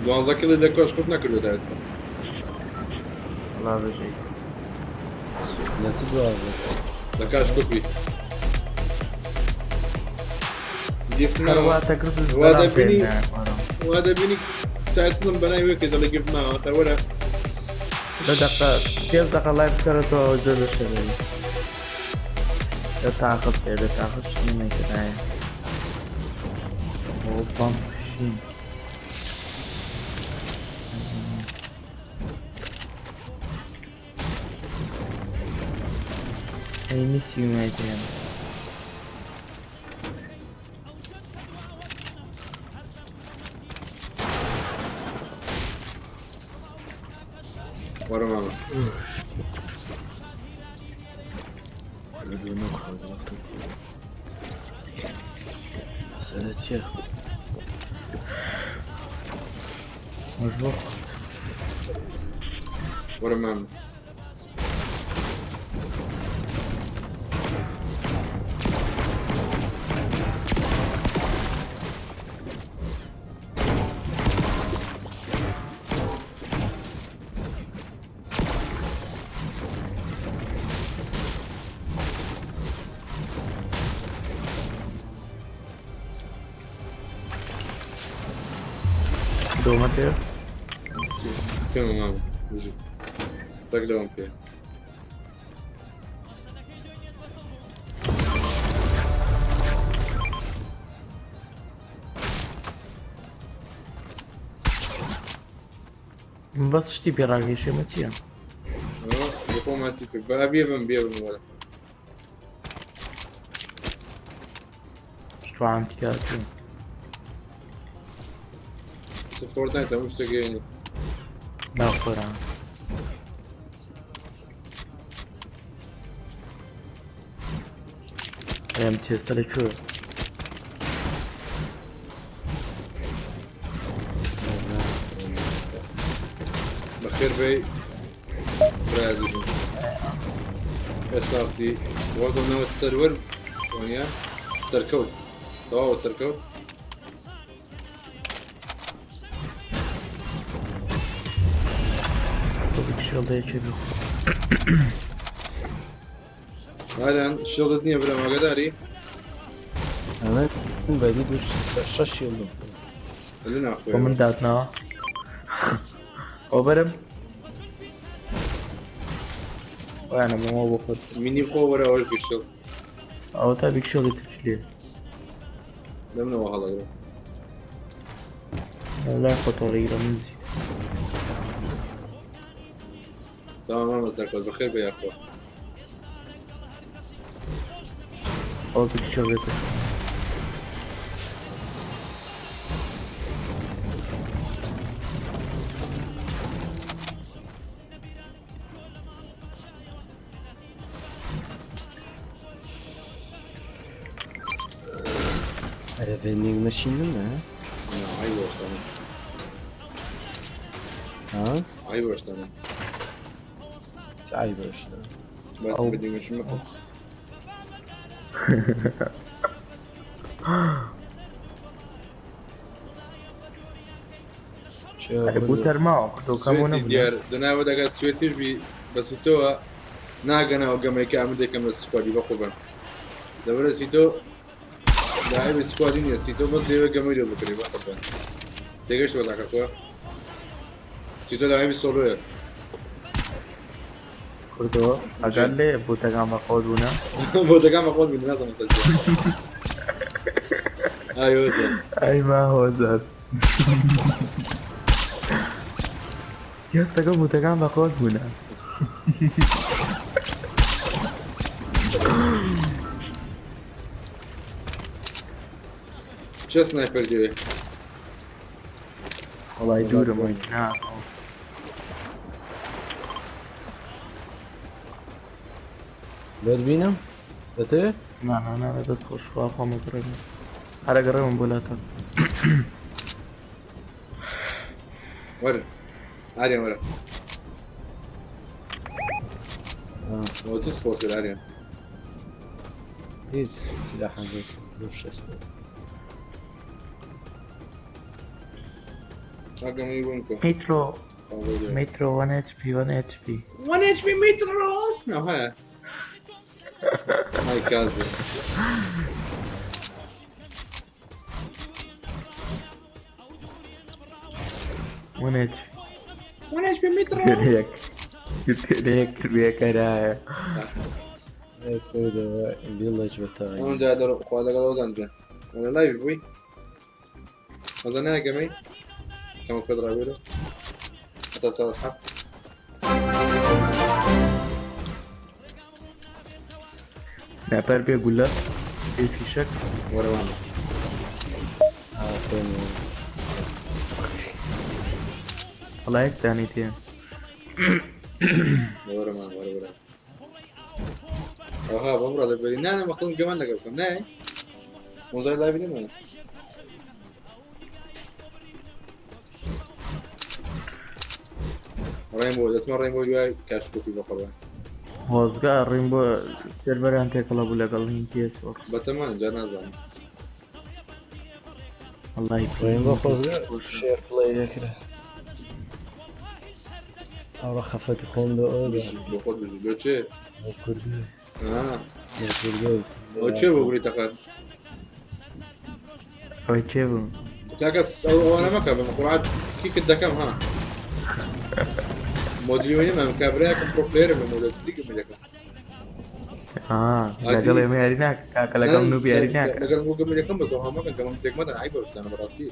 12 کیڵی لە کۆش کوپ نەکردو تا ئێستا وەڵا بژی لە چ دوازدە لە کاش کوپی گفت ماوە هەرواتە کرد و وا زەلام دەبینی پێ نایە. وا دەبینی تایتڵم بەناوی وێکە دەڵێ گفت ماوە سەروەرە دە دەقە پێنج دەقە لای بکەرەوە زۆر دەشێ لە تاقت پێ لە تاقت شتنی نەکردایە ئەوە بەم شین I miss you, my dear. وەرە مامە لە دوو نۆ خەڵک مەسەلە چییە؟ مەجبوڕ. وەرە مامە دۆمە پێ کەمە مامە بژی تەک لەوەم پێ بەس شتی پێ ڕاگەیشێمە چییە؟ ئەوە بۆ خۆم هەستی کرد با بێ بم بێ بم وەرە شتوان تیاچوو چ فۆرتنایت هەموو شتێک گەیەنی ناخۆران ئەم چێستە لە کوێ؟ بەخێر بێی برای ئازیزم SRT وەزم ناوە سەروەر وانە سەرکەوت تەواوە سەرکەوت تۆپێک شێڵدەیەکێ بخۆ ئالان شێڵت نییە برام ئاگاداری ئەمە بەدی دوو شەش شیڵدم لە ناخۆی بۆ من داتنەوە ئەو بەرم وانە بۆمەوە بۆ خۆت مینی خۆ وەرە ئەوەش بیشڵ ئەوە تا بیکشێڵی تر چ لێ لەمنەوە هەڵەگرم لای خۆتۆڵیگرە من زیت تەمام مامە سەرکەوت بەخێر بێ یاخوا ئەوە بیکشێڵی تر ئەرە ڤێندینگ مەشینم نا ئای بۆشتانە ها ئای بۆشتانە چ ئای بۆشتە بەس ئەو بدی مشم ئەرێ بوو تەرماوە کردۆکەم بۆ سوێتی نەبوو دیار دناوە دەگات سوێتیش بی بە سیتۆوە ناگەنەوە گەمەی کە ئەمن دەکەم لە سکوادی بەقوبەن لەبەرە سیتۆ لاعبی سکوادی نییە سیتۆ بەس دەیەوێت گەمەی لێ بکرێ بەقوبەن تێگەشت وەزعەکە کۆ سیتۆ لاعبی سۆلۆیە. کوردۆ ئەگەر لێ بوتەکان بەخۆت بوونە. بۆتەکان بەخۆت بوون نازانم سەر چیە. ئای هۆزە. ئەی ما هۆزات. هەستەکە بوتەکان بەخۆت بوونە. چه سنایپەر دەوێ؟ وەڵای دوورم وەی نا. لۆت بینم دەتەوێت؟ نا نا نا دەست خۆش خوا خۆم ئەگەڕێم هەر ئەگەڕێمم بۆ لاتان. وەرن ئاریان وەرە. ئەوە چ سپۆرت کرد ئاریان؟ هیچ سلاحان شەست. ئاگەمەی بوون کە. میترۆ میترۆ 1 HP 1 HP. 1 HP میترۆ ئەوهایە. ئای کازێ. 1 HP. 1 HP میترۆ. تێنەیەک تێنەیەک کرێکەرایە. بیڵێک بەتای. ئەم جا دەڕۆ خوا لەگەڵ ئەوزان گیان. وەلە لایڤ بووی؟ مەزە ناگەمەی؟ کەمە پێت ڕابێرە. هەتا ساعت حەفت. سنایپەر بێ گولە بێ فیشەک. وەرەوانە. وەڵا یەک دانەی تێ. وەرەمان وەرە وەرە. ئەوها بەم ڕا دەبەری. نا نا مەخصم گەمان لەگەڵ بکەم. نایە؟ مۆزای لایڤ نەمایە. ڕێنبۆ دەچمە ڕێنبۆ دوای کاشکۆپی بەقڕوان. خۆزگە ڕێنبۆ سێرڤەریان تێکەڵە بوو لەگەڵ هین PS فۆر. بەتەمان جا نازانم. وەڵای ڕێنبۆ خۆزگە شێر پڵەی دەکرا. ئەوڕە خەفەتی خۆم لۆ ئەو دا. بۆ خۆت بژی لۆ چێ؟ بۆ کوردی. ئا. بۆ کوردی. ئەو چێ بۆ گوری تەقەر؟ ئەوەی کێ بوو؟ کاکە ئەو ئەوانە مەکە بە قورعات کیکت دەکەم ها. مۆدلی وێنە من کابراکەم پرۆ پلەیەرم لە مۆدل ستیکم دەکەم. ئا لەگەڵ ئێمە یاری ناکە کاکە لەگەڵ نوب یاری ناکە. لەگەڵ گوگم دەکەم بەس ئەوها مەکەن گەڵم زێک مەدەن عیبە شتانە بەڕاستی.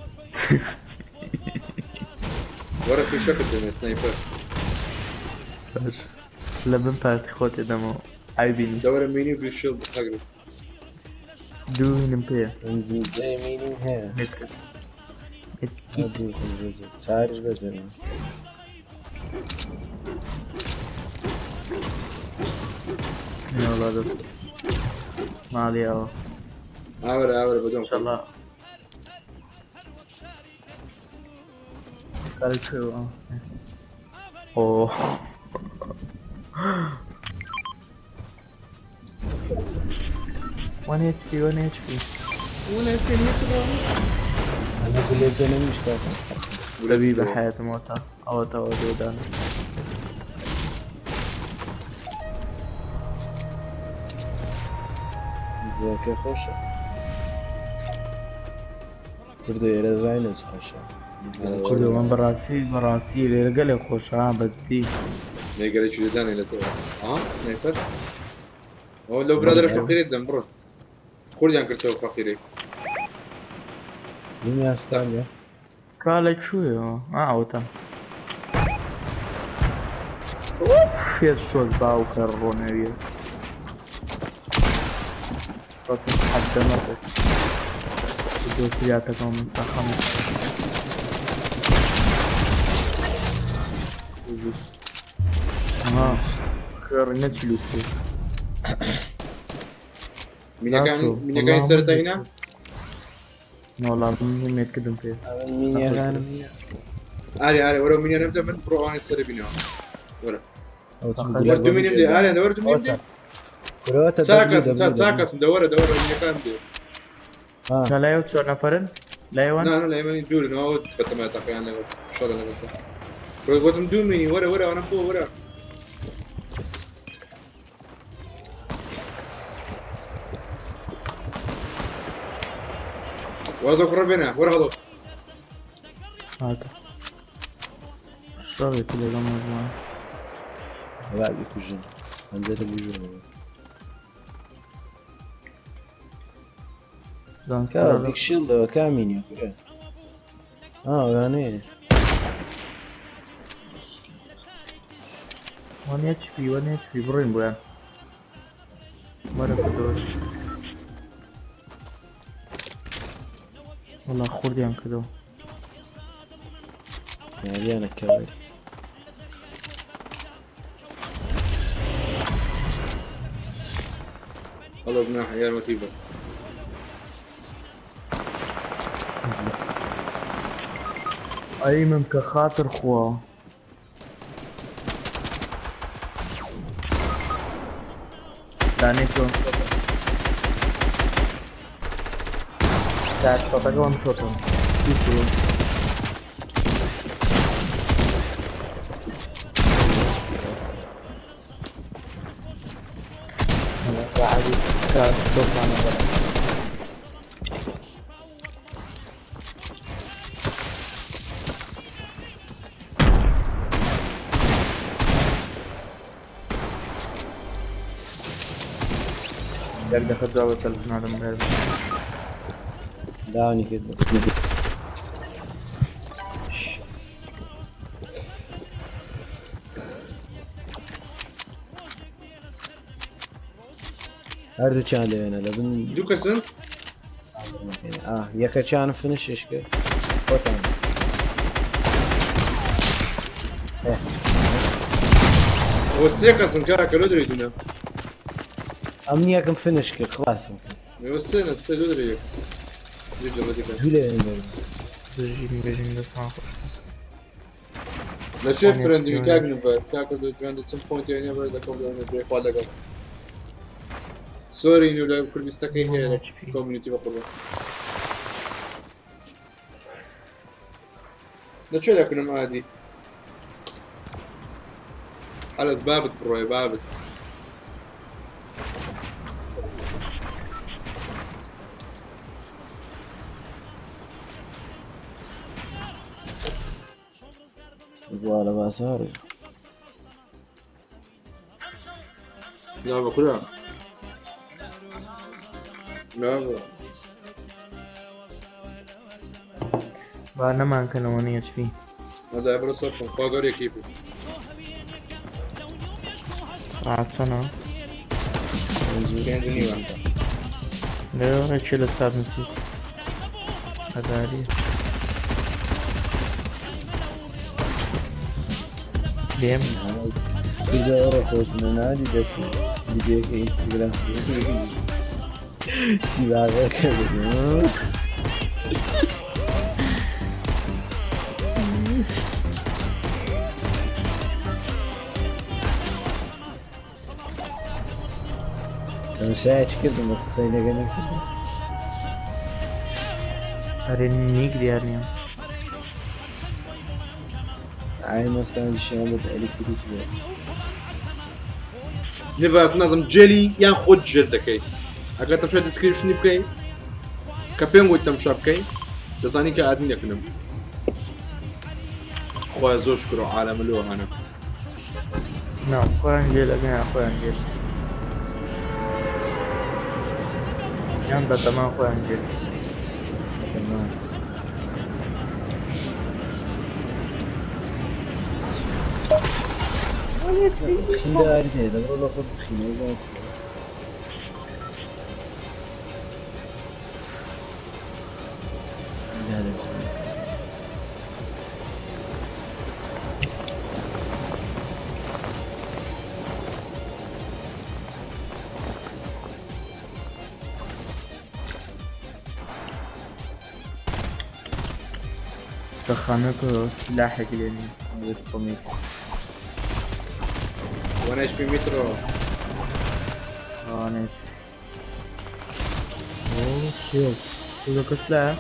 وەرە فیشەکت دەمێ سنایپەر. باش لە بن پارتی خۆت دەمەوە ئایبینی. دەوەرە مینی و گریشل هەگرن. دوو هینم پێیە. من زنجەی مینیم هەیە. مێتکت. مێتکیت. دوو زنجە چاریش بەجێمە. نەوەڵا دەست. ماڵی ئەوە. ئاوەرە ئاوەرە بەدوام خۆی. ئینشەڵا. کاری کوێ بوو؟ ئۆ. 1 HP 1 HP. 1 HP میترۆ. ئەمە گولێ دەنەمیش کاکە. دەبی بە حیاتم ئەوە ئەوە ئەوە دۆدانە. زۆرکە خۆشە. کوردۆ ئێرە زانە چ خۆشە. کوردۆ من بەڕاستی بەڕاستی لێرە گەلێ خۆشە ها بەجدی. نێگەرێکی لێدانێ لەسەر. ئا سنایپەر. ئەوە لەو برادەرە فەقیرێت دەم بڕۆن. خوردیان کردەوە فەقیرێک. دنیا ستانە. کا لە کوێ ئا ئەوەتە. شێت شۆت باوکە ڕۆنەویە. حەدە مەبێت. دۆسیاتەکەم من سەخەم. ها خوێڕی نەچلو سێ. مینەکانی مینەکانی سەرەتا هینا؟ نەوەڵا من مێتکردم پێ. مینیەکانم نییە. ئارێ ئارێ وەرە مینیانە بدە من بڕۆ ئەوانەی سەرە بینەوە. وەرە. ئەو چ وەرە دوو مینیم دێ ئارێ وەرە دوو مینیم دێ. کورەوەتە چاکەسن چاکەسن دەوەرە دەوەرە مینەکان دێ. لای ئەو چوار نەفەرن؟ لای وان؟ نا نا لای منی دوورن ئەوە بەتەمای تەقیان لەگەڵ شەڕە لەگەڵ تۆ. ڕۆی گوتم دوو مینی وەرە وەرە ئەوانە بۆ وەرە. وازە کوڕە بێنە وەرە هەڵۆ. هاتە شەڕێکی لەگەڵ مەزوان. با بیکوژن هەندێک بژێنەوە. زان کا سەر بیگ شیڵدەوە کامینی کورە ئا ئەوانەیە. وان HP وان HP بڕۆین بۆیان. وەرە کردەوە. وەڵا خوردیان کردەوە. یاریانە کاوەری. هەڵۆ گوناحە یارمەتی بە. ئەی مم کە خاتر خوا. دانەی تۆ. ساعت شۆتەکە وەم شۆتەوە. عادي شوف معنا بلا. یەک دەخە جواب تەلەفۆن هاتم بێت. داونی کرد. هەردووکیان لەوێنە لە بن دوو کەسن؟ ئاه یەکەکیان فنشش کرد خۆتان. ئەوە سێ کەسن کاکە لۆ درێ دوونە. ئەم یەکم فنش کرد خلاصم کرد. ئەوە سێنە سێ لۆ درێ یەک. دوو جەڵە دیکە. دوو لەوێن دەرێ. بژین بژین دەستان خۆش. لە چێ فرەندی کاک نوبەر کاکە دو جوان دەچم پۆینتی نییە بەر دەکەم لەوێ بێ خوا لەگەڵ. سۆری نو لە کوردستەکەی هەیە لە کۆمیونیتی بە قوربان. لە کوێ دەکونم ئادی؟ حەلەس بابت بڕۆیە بابت. بوا لە بازاڕی. لا بە خورا. لا بە. با نەمانکەنەوە نییە چی. مەزای بڕۆ سەر خۆم خوا گەورە یەکی بوو. ساعت چەنە؟ پێنج و نیوە. لێرە ڕێکی لە چات نووسیت. هەزاریە. بێم. کردەوە خۆشمە نادی دەستی ڤیدیۆکە ئینستاگرام سیباغەکە بوو. تەماشایەکی کردم بەس قسەی لەگە نەکردم. ئەرێ نیک دیار نییە. ئای مۆستانیشیان بە ئەلکتریک بێت. نڤات نازم جێلی یان خۆت جێل دەکەی. ئەگەر تەمشای دیسکریپشنی بکەی کە پێم گوت تەمشا بکەی دەزانی کە ئادمی دەکنم. خۆی زۆر شکر و عالەمە لۆ هەنە. نا خۆیان گێل ئەگەن یا خۆیان گێل. یان بەتەمان خۆیان گێل. تەمام. خینداری دێ دەبڕۆ لە خۆت بخینەوە. سەخانەکە سلاحێک لێ نییە. بێت. وەنە HP میترۆ. ئەوانەیە. ئۆ شێت. تۆ کەس لایە؟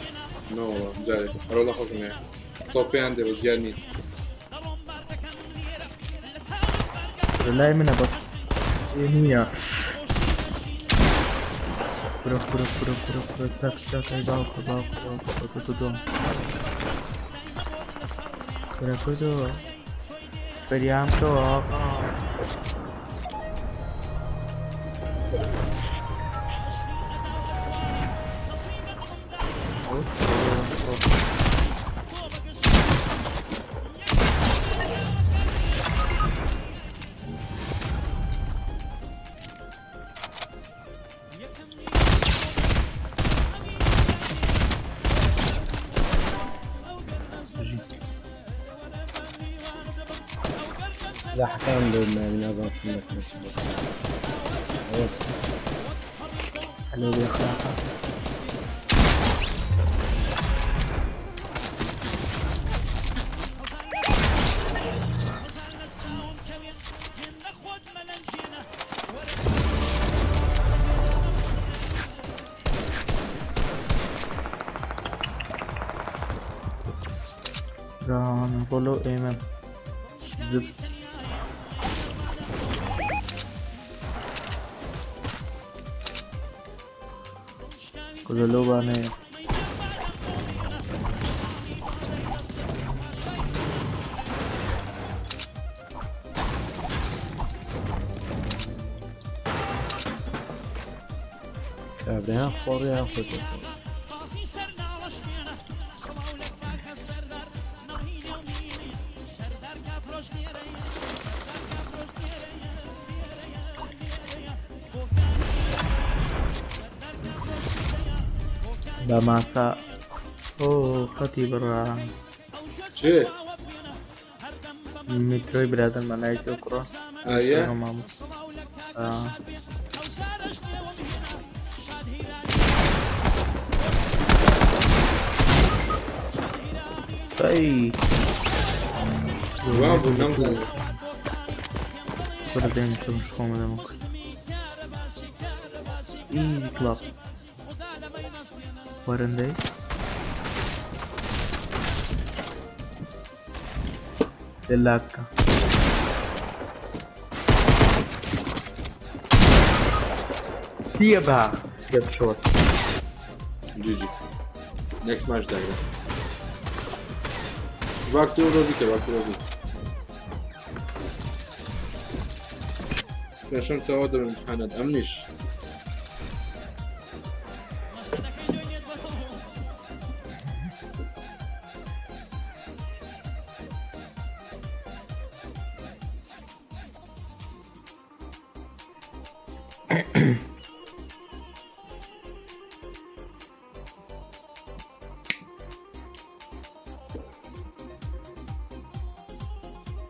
نەوەڵا جارێک ئەرۆڵا خۆشم هەیە سەو پێیان دێ بەس دیار نین. لە لای منە بەس نییە. کورە کورە کورە کورە کورە چاک چاک ئەی باوکە باوکە باوکە باوکە کردۆ کورە کردۆ فریام کەوە ئاقا. سلاحەکان لۆ نازانم چی دەکەن. لەو بێخلاقە. Run, follow aim zip. کورە لەو بانەیە. کابرایان خۆڕیان خۆتەوە. بە ماسا ئۆ قەتی بڕا. چێ؟ میترۆی برادەرمە لای تۆ کوڕە. ئایە؟ آه. ئەی وا بوو نەمزانی. کوڕە دێم تۆم خۆمە دەمە ئیزی کلاپ وەرن دەی دلاکە. سیبها هيد شوت. GG. Next match داگرە. Back to lobby کە back to lobby. پێشم تەواو دەبم امتحانات ئەمنیش.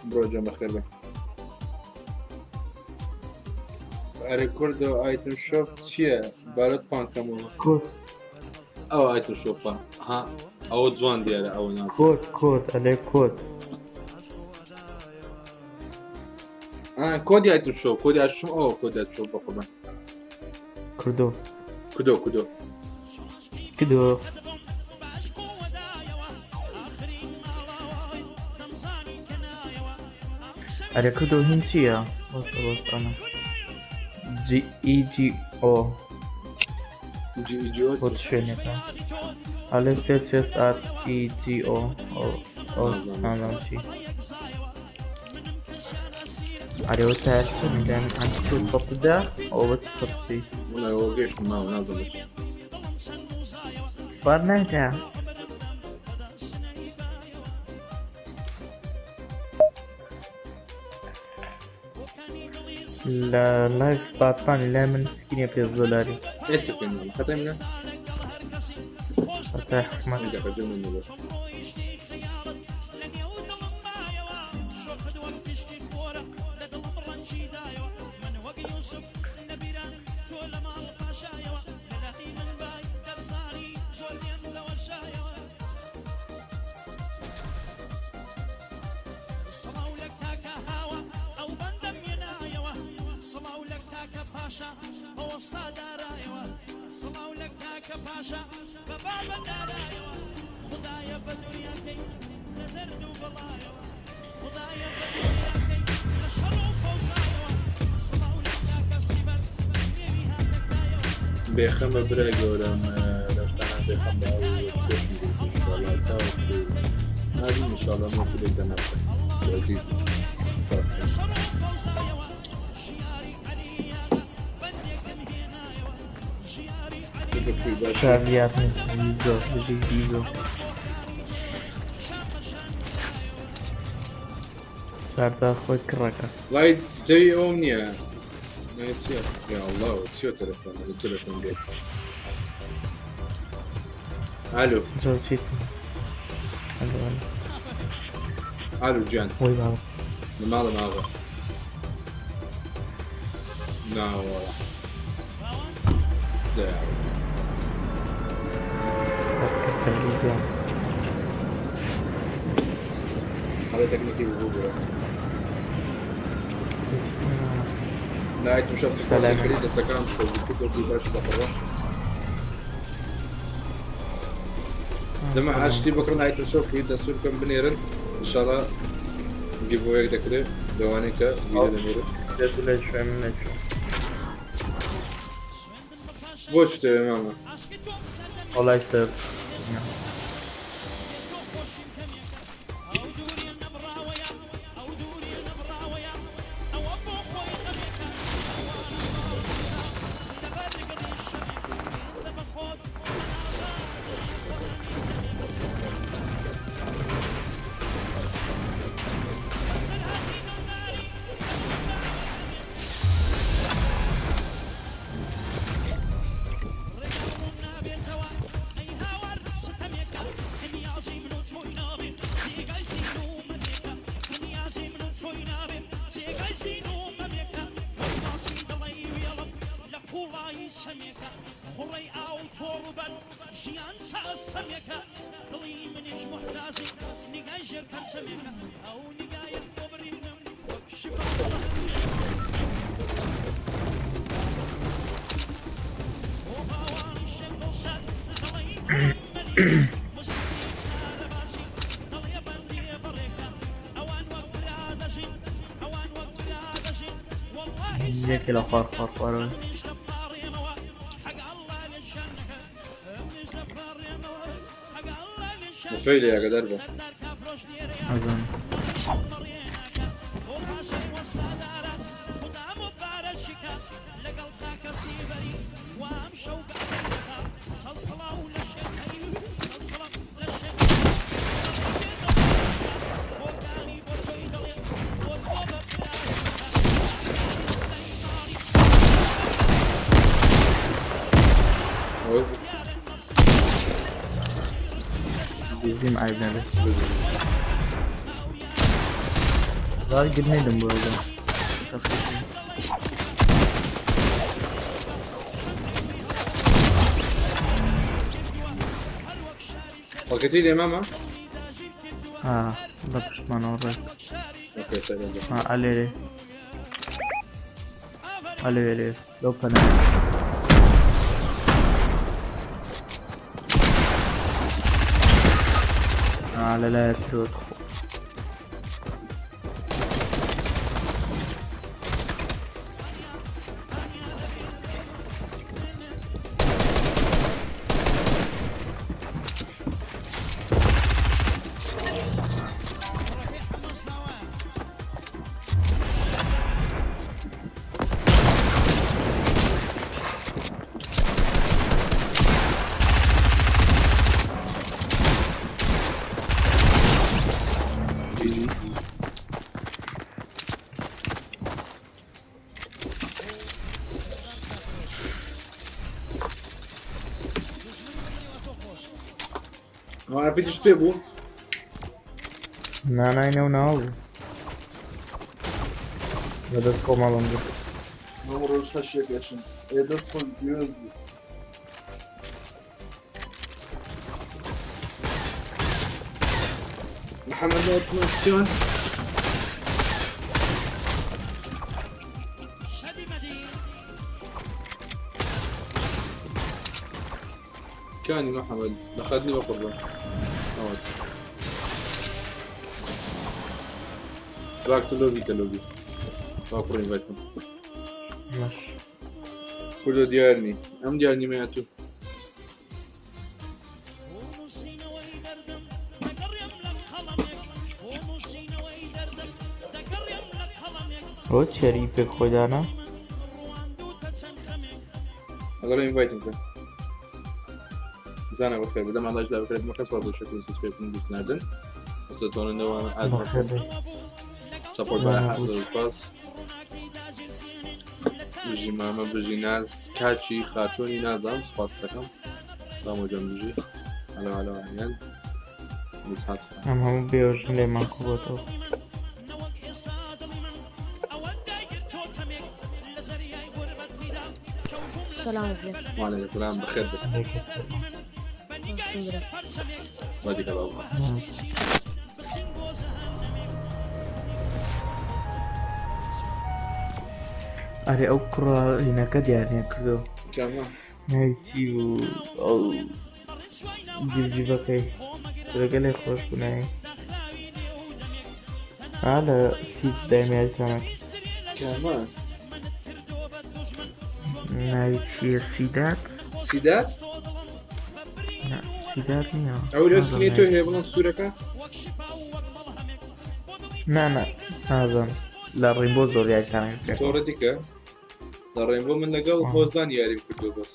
بڕۆ گیان بەخێر بێ. ئەرێ کوردۆ item shop چییە؟ بارەت پان کەمەوە. کۆد. ئەوە item shop ە. ها ئەوە جوان دیارە ئەوە ناو. کۆد کۆد ئەلێ کۆد. کۆدی item shop کۆدی item shop ئەوە کۆدی item shop بەقوربان. کردۆ. کدۆ کدۆ. کدۆ. ئەرێ کردۆ هین چییە؟ وەستە وەستانە. جی ئی جی ئۆ. جی ئی جی ئۆ بۆ چ شوێنێکە؟ ئەلێ سێ چێست ئات ئی جی ئۆ ئۆ ئۆ نازانم چی. ئەرێ ئەوە تایەر چۆنی لای من ئەم تۆ سەد دە ئەوە بە چی سەد بدەی؟ وەڵای ئەوە گەیشتم ماوە نازانم بە چی. بار نایتە. لە لایڤ باتمانی لای من سکینە پێ دۆلاری. ئێ چ بکەین مامە خەتای منە؟ خەتای حکومەت. دەقە جێم من بەس. بێخەمە برای گەورەم لەو شتانە بێخەم بە ئەو پێشم بوو ئینشاڵڵا تاوەکو نابین ئینشاڵڵا مۆکی لێک دەناسن ئەزیزم سپاس دەکەم. شازیات زیزۆ بژی زیزۆ شارزا خۆی کڕەکە وای جەوی ئەوم نییە چییە یا الله چیە تەلەفۆن تەلەفۆن بێت ئالو زۆر چیت ئالو گیان وەی بابا لە ماڵم ئاغا ناوەڵا هەڵێ تەکنیکی بوو بوو لایت مشەب سەکەری دەستەکان خۆش باش بەخڕە دەمە ئاشتی بکڕن ئایتم شۆپ کردی دەستور بکەم بنێرن انشاءاللە گیڤەوەیەک دەکرێت لەوانەی کە ڤیدیۆ دەنێرن بۆ چتەوێ مامە وەڵای سەر یەکێ لە خوار خوار خوارەوە فەیلی ئاگادار بە ئەزانم ئەوە دزیم عیب نەبێت زار گرنێدم بۆ ئەوە خەڵکەتی لێ مامە ها لە پشتمانەوە ڕێک ئۆکەی سەرەنجام ها ئەلێرێ ئەلێ لێ لەو پەنا آه لە لایە ترۆ خۆ ئەوە ئارپیجیش پێ بوو نانای نەو ناو بوو بەدەست خۆماڵم بوو ئەم ڕۆژ هەشێک ئەشن ئێ دەست خۆش پیرۆز بوو محەممەد نۆتنسیۆن کانی محەممەد لەقەت نیوە قوربان باک تو لۆبی کە لۆبی با کوڕین بایکم مەش کوردۆ دیار نی ئەم دیار نیمەیە تو ئەوە چیاری پێک خۆی دانا ئەگەڵ ئینڤایتم کە زانە بەخێر بدەم ئەڵاش دا بکرێت مەکەس وا بۆ شکل سبسکرایب دوست ناردن بەسە تۆنەوە ئاد بەخێر بێی. سەپۆرت بە زۆر سپاس بژی مامە بژی ناز کاچی خاتۆنی نازام سپاس دەکەم مامۆجان بژی هەلو هەلو هەیان ئەم هەموو بێوەژن لێمان کۆبۆتەوە. سلام عليكم. وعليكم السلام بخير بك عليكم السلام. واديك الله ئەرێ ئەو کوڕە هینەکە دیارنیە کردو کامە ناوی چی بوو ئەو جیبجیبەکەی لەگەلێ خۆش بوو ناوی ئا لە سیج دایمیاریتانە کامە ناوی چییە سیدات سیدات نا سیدات نییە ئەو نازانم لەسکنی تۆ ناوی هەیە چییە. بڵم سوورەکە نا نا نازانم لە ڕیمبۆ زۆر یاریتانە کرد تۆڕە دیکە لە ڕێنبۆ من لەگەڵ هۆزان یاریم کردو بەس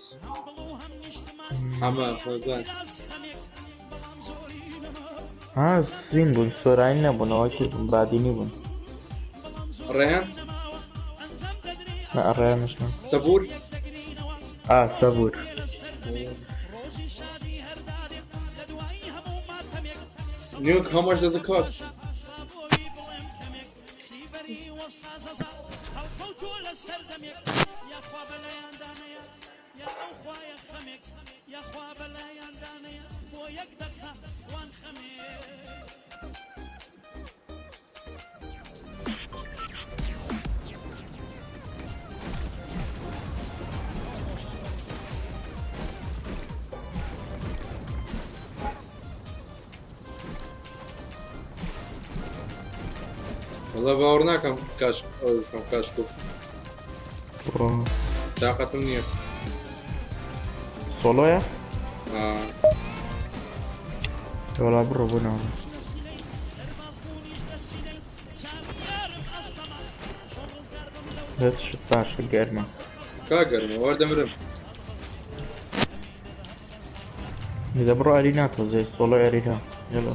حەمە هۆزان ها زین بوون سۆرانی نەبوون ئەوەی تر بوون بادینی بوون ڕێیان نا ڕێیانش نا سەبور ئا سەبور Nuke, how much does it cost? وەڵا باوەڕ ناکەم کاش ئەوە بکەم کاش بۆ تاقەتم نییە سۆڵۆیە وەڵا بڕۆ بۆ ناوە دەست شت باشە گەرمە کا گەرمە وەردەمرم دە بڕۆ ئەرینا تۆزێ سۆڵۆ ئەرینا یەڵا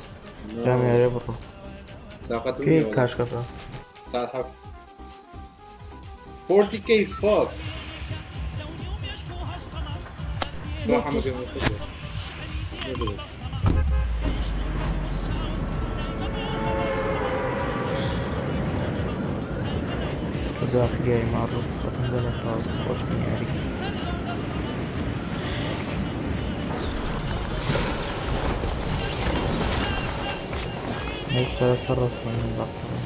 جامیارێ بڕۆ تاقەتم کێ نییە وەڵا. کاشکەکە ساعت 7 40k fuck صراحة ما كان تۆزە ئاخری یاری ماڕۆ خەتم گەلە تاو خۆشترین یاری. هێشتا لەسەر ڕەسمە بەقەڵە.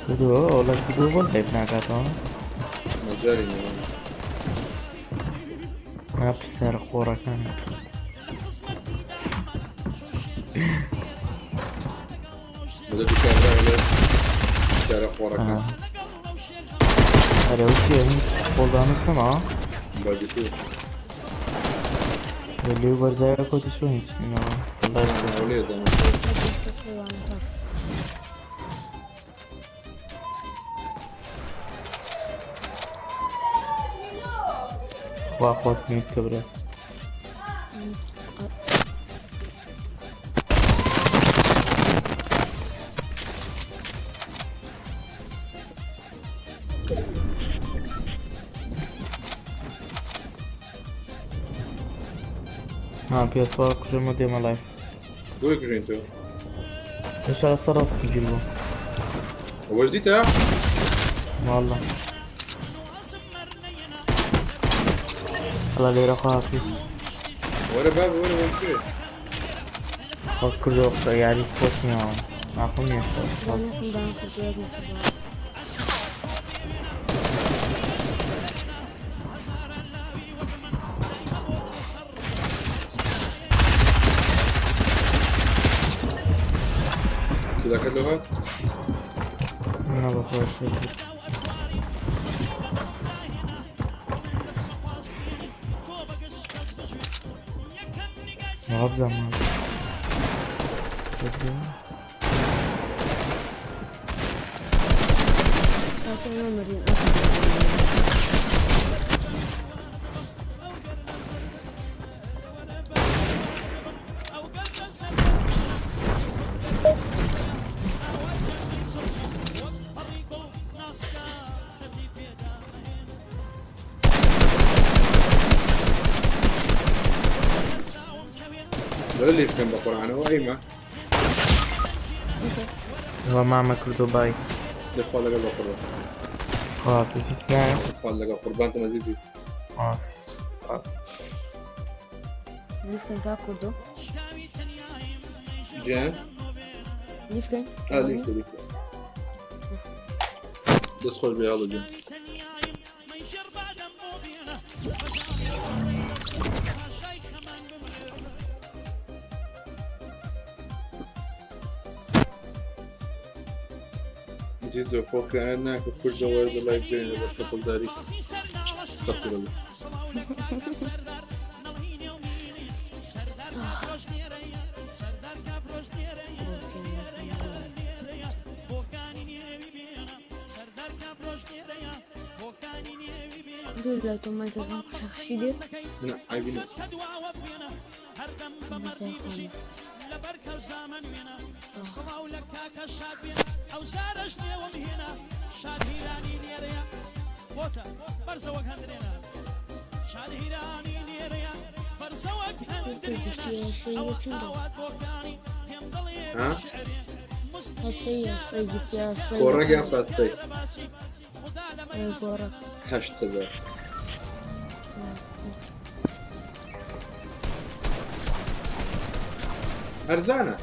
کردووە ئەوڵە کردووە بۆ لایڤ ناکاتەوە مەجای نییە. نا پرسیارە قۆڕەکان مدە دوکاندار لە پرسیارە قۆڕەکان. ئەرێ ئەو چییە هیچ خۆڵدانت نەماوە بەرگتوو. لێو بەرزایە کۆتی چۆن هیچ نەماوە وەڵای ئەو نێزانم. خوا خۆت میت کە برا ها پێسوا کوژەمە دێمە لای بۆی کوژین تۆ هێشتا لەسەر ڕەسمی گیر بوو. وەرزیتە؟ والله الله لێرە خواحافیز. وەرە بابە وەرە بۆم کوێ؟ خەڵک کردەوە قسە یاری خۆش نییە ماقوم نییە. سلام عليكم بان كردو مخبار. کیلاکەت لۆ هات؟ نا بەخۆش. وابزانم ساعتين مردين. لە لێ بکەم بە قورعانەوە ئەیمە. وە مامە کردو بای. دەخوا لەگەڵ بە قوربان. خواحافیز هیچ نایە. خوا لەگەڵ قوربانتم ئەزیزی. خواحافیز. لیفکن کا کوردو. گیان لیفکن. ئا لیفکە لیفکە دەست خۆش بێ هەڵە گیان. زیزۆ خۆ خیانەت ناکە کوردە وەرزە لای بێنە لەبەر کەپڵداری استغفر الله. دوور لای تۆ مایکەکەم خشەخشی دێ. نا عیبی نییە. ها؟ کۆڕەک یان فاستەی؟ گۆڕەک. 8000. ئەرزانە.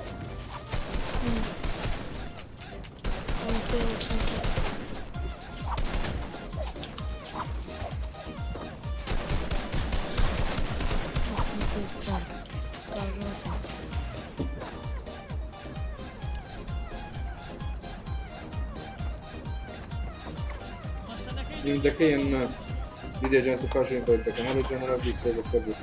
زیندەکەی یان نا؟ دیدە جان سوپاس شوێن خۆت دەکەم هەرە جان ڕابی سێبەکە بوو.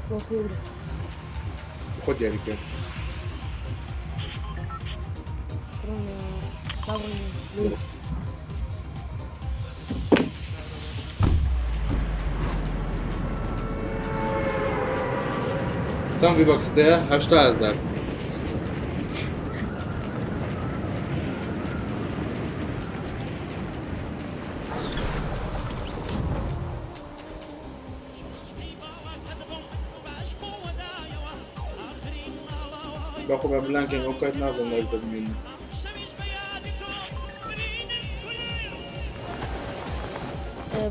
بۆ خێورە. خۆت دیاری بکە. با بڕۆن لویس. چەند ڤیبۆکستەیە؟ 80,000. باخۆ بە بلانکەین ئەو کات نازم لای بمێنن.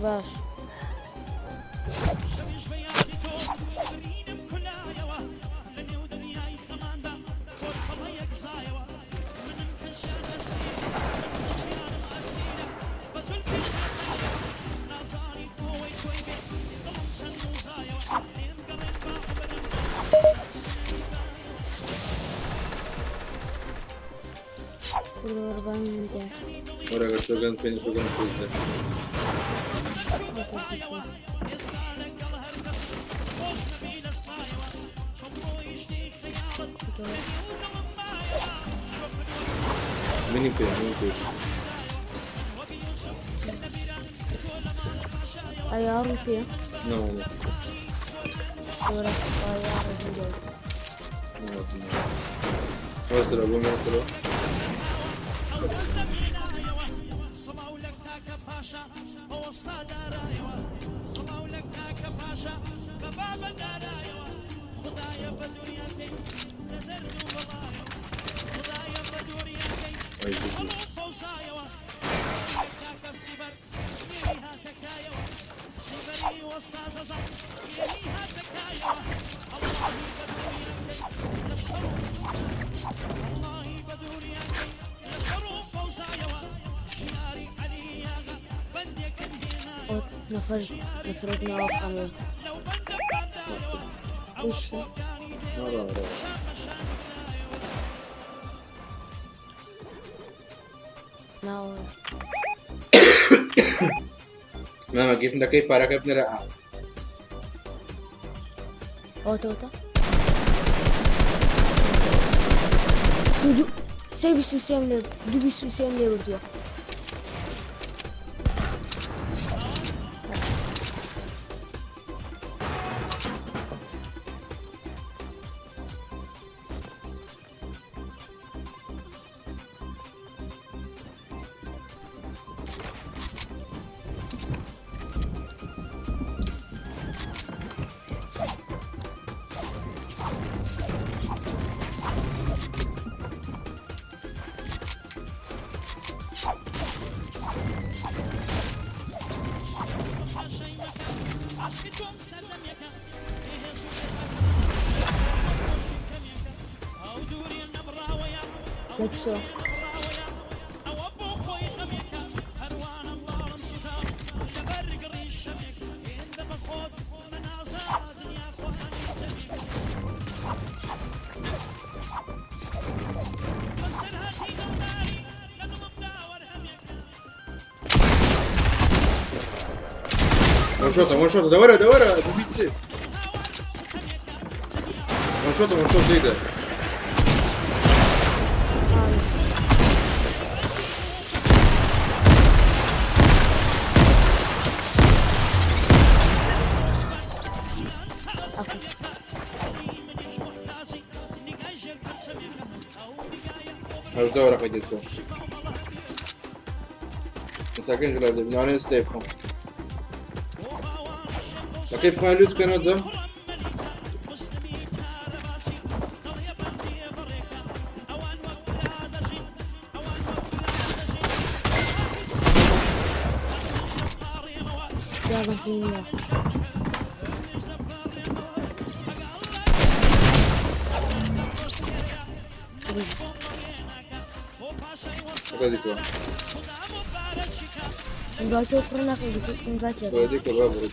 باش. کوردەوەربان دیار. وەرە شۆگەن پێنج شۆگەن پێنج. منی پێ منی پێ. ئەیاڕ پێ. نەوەڵا. وەرە ئایاڕ دیار. وەسرە بۆ وەسرە. ئەی بژی. نەفەر نەفرەت ناوە خانووە وشکە ڕا ڕا. ناوە مامە گیفت دەکەی پارەکە بنێرە ئا. ئەوەتە ئەوەتە 32 سێ 23 لێ دوو 23 لێ بردووە. لە پشتەوە وان شوتە وان شوتە دەوەرە دەوەرە دووی چێ وان شوتە وان شوت لێدە. 18 وەرەقەی دێتەوە. مەساکەین جلاب دەبن لەوانەیە سلێ بخۆم. بەکەی خۆیان لوت بکەنەوە جەم. یادم پێی نییە. بەکە دیکەوە. ئینڤایتەوە کوڕ ناکەی گوتی ئینڤایت بەکە لەگەڵ. دیکەوە با بڕۆ.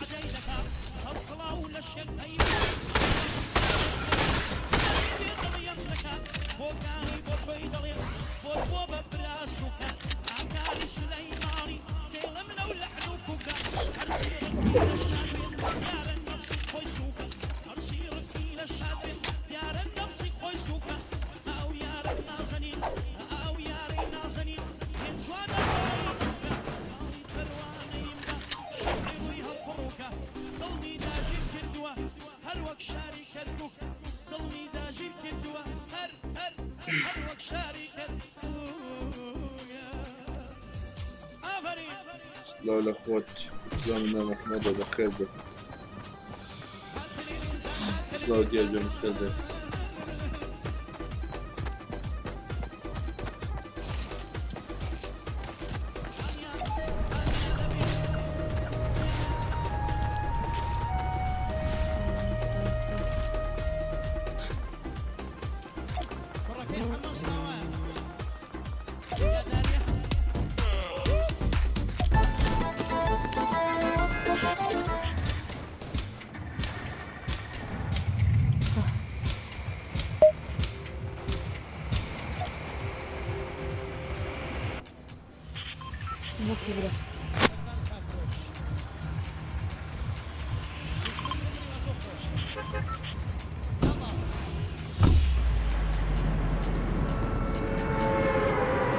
سڵاو لە خۆت جوان نامەحمەدە بەخێر بێ. سڵاو دیار گیان بەخێر بێ. بۆ کیبرا.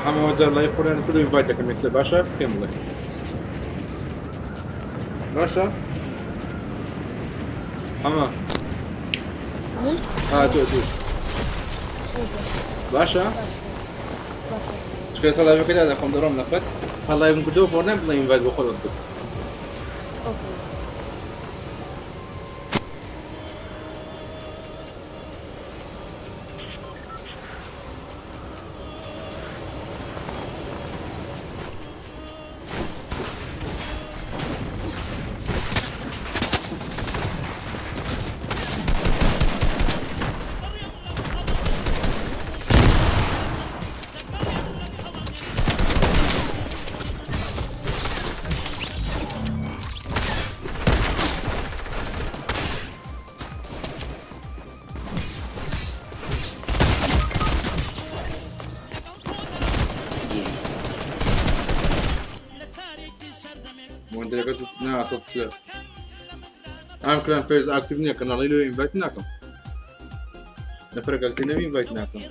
هەموو جار لای خۆیان کردو ئینڤایت دەکەم یەکسەر باشە پێم بڵێ باشە هەمە من ها تۆ تۆ باشە باشە باشە. چکە تا لایڤەکەدا دەخۆم دەڕۆم لەخەت هەر لایڤم کردەوە فۆرنایت بڵێ ئینڤایت بۆ خۆت بکە. ئایدەکەت نا سەد چلە. ئەم کلان فەیس ئاکتیڤ نییە کەناڵی لۆ ئینڤایت ناکەم. نەفرەک ئاکتیڤ نەبی ئینڤایت ناکەم.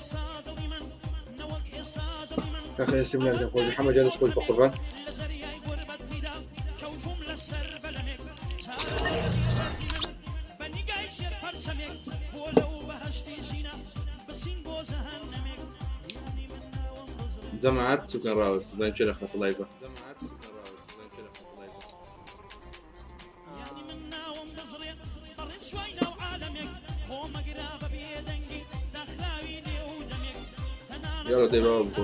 کاکە ئێستا مناک دەخۆش محەممەد جان دەست خۆش بە قوربان. جەماعەت چوکە ڕاوەست زان کێ لە خەتە لایڤە. یاڵە دەی باوە بکۆ.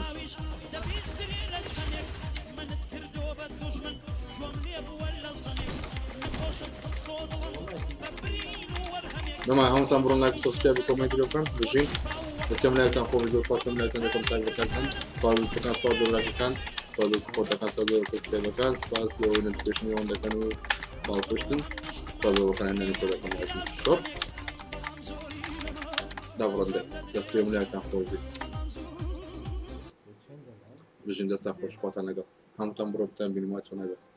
نەما هەمووتان بڕۆن لایک و سبسکرایب و کۆمێنتی لۆ بکەن بژین دەستێم لایکتان خۆش زۆر سپاس هەم لایکتان دەکەم تاک بەتاکتان سپاس بۆ چەکان سپاس بۆ براکەکان سپاس بۆ سپۆرتەکان سپاس بۆ سبسکرایبەکان سپاس بۆ ئەوەی نۆتیفیکەیشنی ئەوان دەکەن و پاڵپشتن سپاس بۆ بەکارهێنانی کۆدەکەم لایکم سۆپ دابڕندە دەستی هەموو لایکتان خۆش بێت بژین دەستان خۆش خواتان لەگەڵ هەمووتان بڕۆ بتان بینم واچ نەبێت.